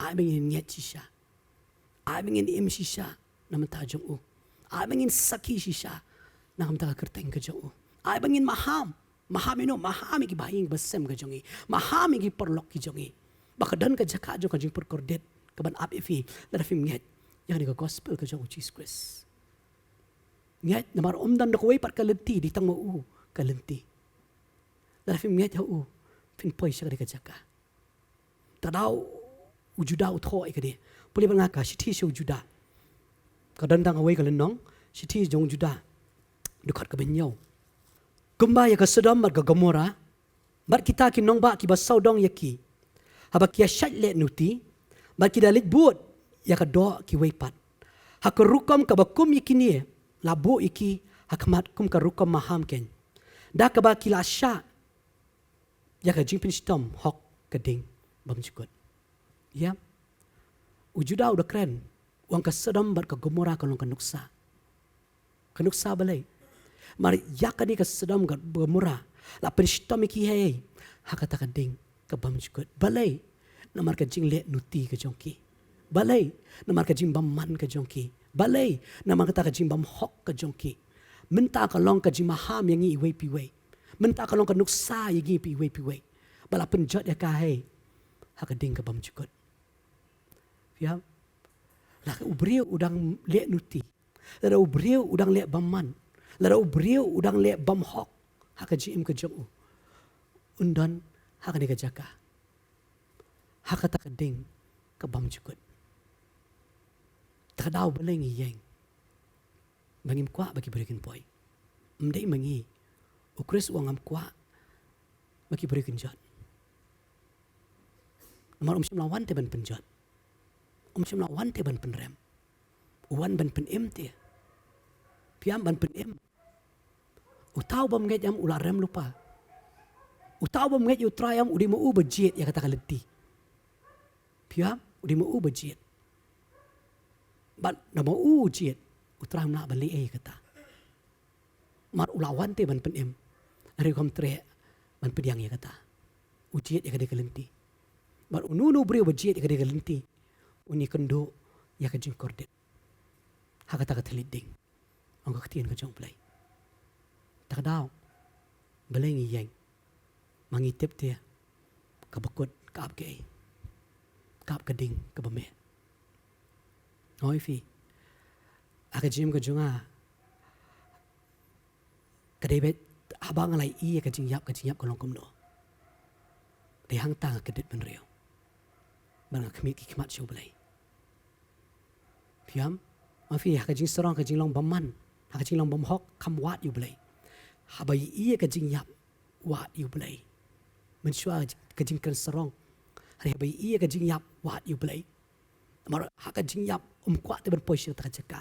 ai ba ngin ngeit shisha. Ai ba ngin im shisha na bynta jong u. Ai ba ngin sakhi shisha na bynta ka kyrteng ka jong u. Ai ba ngin maham, maham ïa no, maham ïa ki bahaïing basem ka jong ngi, maham ïa ki paralok ki jong ngi, ba ka don ka jaka jong ka jingpyrkordit kaban ap ïa phi lada phim ngeit ïa kane ka gospel ka jong u Jisu Khrist. Ngeit namar ym don da kawei pat ka lynti, dei tang ma u ka lynti. Lada phim ngeit ha u, phin poi sha kane ka jaka. Te da u Juda u thoh ïa kane. Pule bad nga ka Shithi sha u Juda. Ka don tang kawei ka lynnong, Shithi jong u Juda, dkhot kaba hynñiew. Kumba ïa ka Sodom bad ka Gomora bad kita ki nongbah kiba sawdong ïa ki, haba ki ïa shait leh nuti bad ki da leit bud ïa ka doh kiwei pat, ha ka rukom kaba kum ïa kine la buh ïa ki ha khmat kum ka rukom maham keiñ, da kaba ki la shah ïa ka jingpynshitom hok ka ding bymjukut. Ïa, u Juda u da kren, u ong ka Sodom bad ka Gomora ka long ka nuksa. Ka nuksa balei? Namar ïa kane ka Sodom bad Gomora la pynshitom ïa ki, hei, ha kata ka ding ka bymjukut. Balei? Namar ka jingleh nuti ka jong ki. Balei? Namar ka jingbymman ka jong ki. Balei? Namar kata ka jingbymhok ka jong ki. Mynta ka long ka jingmaham ïa ngi iwei pa iwei. Mynta ka long ka nuksa ïa ngi pa iwei pa iwei, ba la pynjot ïa ka, hei, ha ka ding ka bymjukut. Phi ïa, lada u briew u dang leh nuti, lada u briew u dang leh bymman, lada u briew u dang leh bymhok ha ka jingim ka jong u, un don ha kane ka jaka, ha kata ka ding ka bymjukut. Te ka daw balei ngi ïeng? Ba ngim kwah ba ki briew kin poi? Ym dei ma ngi. U Khrist u ong ngam kwah ba ki briew kin jot. Namar um shym la wan te ban pynjot. Um shym la wan te ban pynrem. U wan ban pynim te. Phi ïa, ban pynim. Uta u bym ngeit em u la rem lypa. Uta u bym ngeit ïa u Trai em u dei ma u ba jied ïa kata ka lynti. Phi ïa, u dei ma u ba jied. Bad namar u jied, u Trai um lah ban leh ei ïa kata. Namar u la wan te ban pynim. Hynrei um treh ban pdiang ïa kata. U jied ïa kane ka lynti. Bad uno uno u briew ba jied ïa kane ka lynti, un ïakynduh ïa ka jingkordit ha kata ka thylliej ding. Ong ka ktien ka jong U Blei. Te ka daw balei ngi ïeng? Ma ngi tip te, kaba kut ka ap kaei? Ka ap ka ding kaba meh. Ong ïa phi, ha ka jingim ka jong nga, ka dei beit haba nga la ïohi ïa ka jingïap, ka jingïap ka long kumno. Dei hangta nga kyndit bynriew bad nga khmih ki khmat sha U Blei. Phi ïa, ma phi, ha ka jingsarong, ka jinglong bymman, ha ka jinglong bymhok, kham wad ïa U Blei. Haba ïohi ïa ka jingïap, wad ïa U Blei. Mynshuwa ka jingkren sarong. Hynrei haba ïohi ïa ka jingïap, wad ïa U Blei. Namar ha ka jingïap um kwah te ban poi sha kata ka jaka.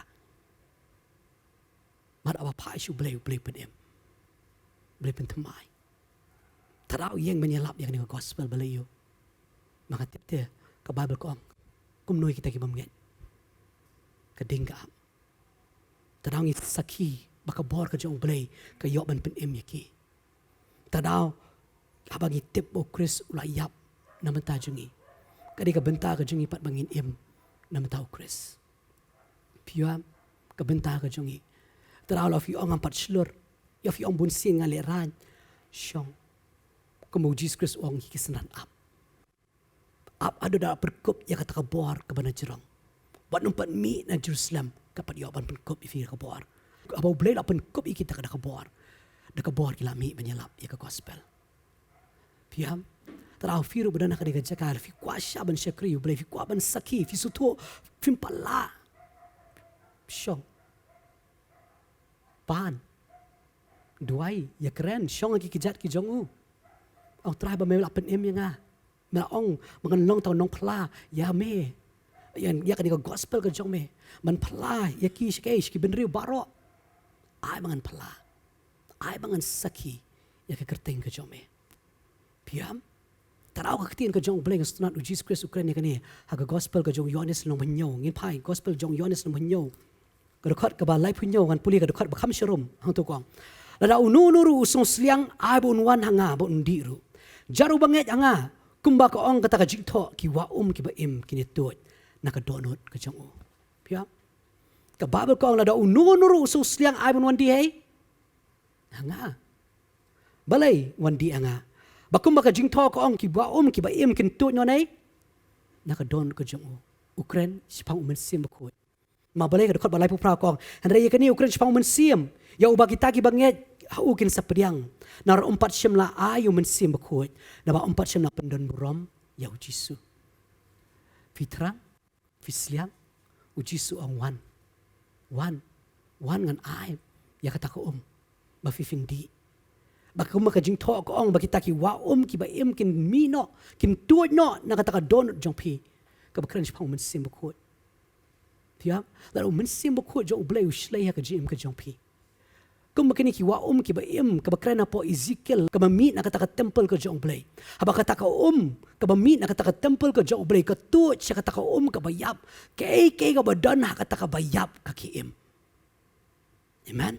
Namar haba phai sha U Blei, U Blei pynim, U Blei pynthymmai. Te daw ïeng ban ïalap ïa kane ka gospel balei ïoh? Ma nga tip te ka Baibl ka ong kumno ïa kita ki bym ngeit? Ka ding ka ap. Te daw ngi sakhi ba ka bor ka jong U Blei ka ïoh ban pynim ïa ki. Te daw haba ngi tip ba U Khrist u la ïap na bynta jong ngi, ka dei ka bynta ka jong ngi pat ba ngin im na bynta U Khrist. Phi ïa, ka bynta ka jong ngi. Te daw la phi ong ngam pat shlur, ïa phi ong bun sien nga lehraiñ. Shong. Kumba U Jisu Khrist u ong, ïa ki synran ap. Ap haduh da pynkup ïa kata ka bor kaba na jrong. Wat nym pat mih na Jerusalem, ka pat ïoh ban pynkup ïa phi da ka bor. Haba U Blei la pynkup ïa kita da ka bor, da ka bor ki la mih ban ïalap ïa ka gospel. Phi ïa, te daw phi ruh ba don ha kane ka jaka, phi kwah shah ban shakri U Blei, phi kwah ban sakhi, phi sngewthuh phim pat lah. Shong. Pan. Duwai, ïakren, shong ha ki kjat ki jong u. Ong, Trai, ba me la pynim ïa nga. Me la ong ba ngan long tang nongphla ïa me, ïa, ïa kane ka gospel ka jong me, ban phla ïa ki sha ki, sha ki bynriew baroh. Ai ba ngan phla, ai ba ngan sakhi ïa ka kyrteng ka jong me. Phi ïa, te daw ka ktien ka jong U Blei, nga sngewtynnat U Jisu Khrist u kren ïa kane ha ka gospel ka jong u Ïoannis lynnong ba hynñiew. Ngin phai gospel jong u Ïoannis lynnong ba hynñiew, ka dkhot kaba laiphew hynñiew, ngan pule ka dkhot ba kham sharum. Hangto ka ong, Lada uno uno ruh u sngewsliang, ai ba un wan ha nga, ba un dih ruh. Jar u bangeit ha nga, kumba ka ong kata ka jingthoh, ki wah um ki ba im kin ïa tuid na ka dohnud ka jong u. Phi ïa? Ka Baibl ka ong lada uno uno ruh u sngewsliang, ai ba un wan dih ha nga. Balei? Wan dih ha nga. Ba kumba ka jingthoh ka ong ki wah um ki ba im kin tuid noh na ka dohnud ka jong u. U kren shaphang u Mynsiem Bakhuid. Ma balei ka dkhot ba laiphew phra ka ong, hynrei ïa kane u kren shaphang u Mynsiem, ïa uba kita ki bangeit ha u kin sa pdiang. Namar um pat shym la ai u Mynsiem Bakhuid, naba um pat shym la pyndon burom ïa u Jisu. Phi thrang, phi sliang, u Jisu u ong wan. Wan, wan ngan ai ïa kata ka um ba phi phin dih. Ba kumba ka jingthoh ka ong ba kita ki wah um ki ba im kin mih noh, kin tuid noh na kata ka dohnud jong phi. Kaba kren shaphang u Mynsiem Bakhuid. Phi ïa, lada u Mynsiem Bakhuid jong u Blei u shlei ha ka jingim ka jong phi. Kumba kine ki wah um ki ba im, kaba kren hapoh Ezekiel, kaba mih na kata ka temple ka jong u Blei. Haba kata ka um kaba mih na kata ka temple ka jong u Blei ka tuid sha kata ka um kaba ïap, kaei kaei kaba don ha kata kaba ïap ka ki im. Amen.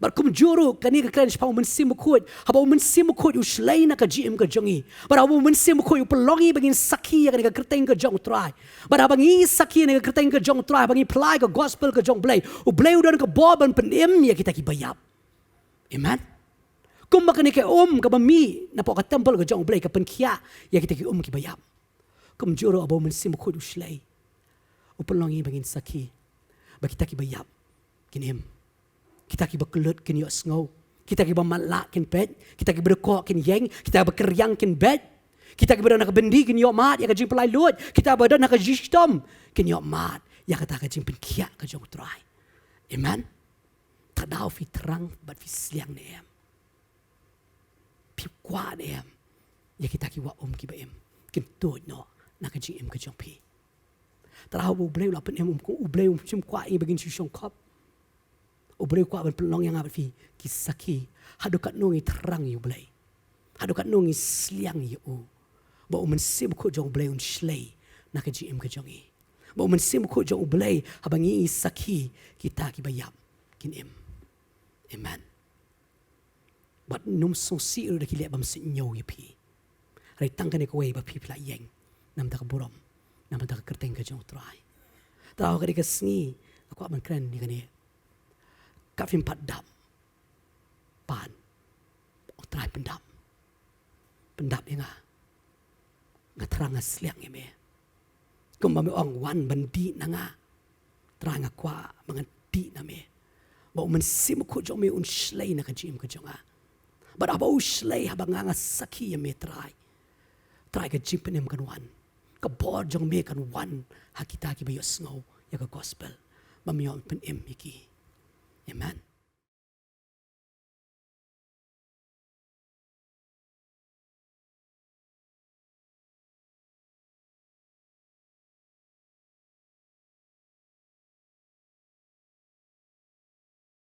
Bad kumjuh ruh kane ka kren shaphang u Mynsiem Bakhuid. Haba u Mynsiem Bakhuid u shlei na ka jingim ka jong ngi, bad haba u Mynsiem Bakhuid u pynlong ïa ngi ba ngin sakhi ïa kane ka kyrteng ka jong u Trai, bad haba ngi sakhi ïa kane ka kyrteng ka jong u Trai, ba ngi pynlait ka gospel ka jong u Blei, u Blei u don ka bor ban pynim ïa kita ki ba ïap. Amen. Kumba kane ka um kaba mih napoh ka temple ka jong u Blei ka pynkhiah ïa kita ki um ki ba ïap, kumjuh ruh haba u Mynsiem Bakhuid u shlei, u pynlong ïa ngi ba ngin sakhi ba kita ki ba ïap kin im. Kita ki ba kyllut kin ïohsngew. Kita ki ba matlah kin peit. Kita ki ba dkoh kin ïeng. Kita ba kyrïang kin beit. Kita ki ba don ha ka byndi kin ïoh mad ïa ka jingpynlait luid. Kita ba don ha ka jingshitom kin ïoh mad ïa kata ka jingpynkhiah ka jong u Trai. Amen. Te lada phi thrang bad phi sliang ne em? Phi kwah ne em ïa kita ki wah um ki ba im kin tuid noh na ka jingim ka jong phi? Te lada u Blei u la pynim, u Blei um shym kwah ïa ba ngin shu shongkhop. U Blei u kwah ban pynlong ïa nga bad phi ki sakhi. Haduh katno ngi thrang ïa u Blei, haduh katno ngi sliang ïa u, ba u Mynsiem Bakhuid jong u Blei un shlei na ka jingim ka jong ngi. Ba u Mynsiem Bakhuid jong u Blei, haba ngi sakhi, kita ki ba ïap kin im. Amen. Bad ym sngewsih ruh da ki leh bymsngew ïa phi. Hynrei tang kane kawei ba phi phi la ïeng na bynta ka burom, na bynta ka kyrteng ka jong u Trai. Te ha kane ka sngi nga kwah ban kren ïa kane. Ka phim pat dap. Pan. U Trai pyndap. Pyndap ïa nga. Nga thrang, nga sliang ïa me. Kumba me ong wan ban dih na nga. Trai nga kwah ba ngan dih na me. Ba u Mynsiem Bakhuid jong me un shlei na ka jingim ka jong nga. Bad haba u shlei, haba nga nga sakhi ïa me Trai, Trai ka jingpynim kan wan. Ka bor jong me kan wan ha kita ki ba ïohsngew ïa ka gospel. Ba me ïoh pynim ïa ki. Amen.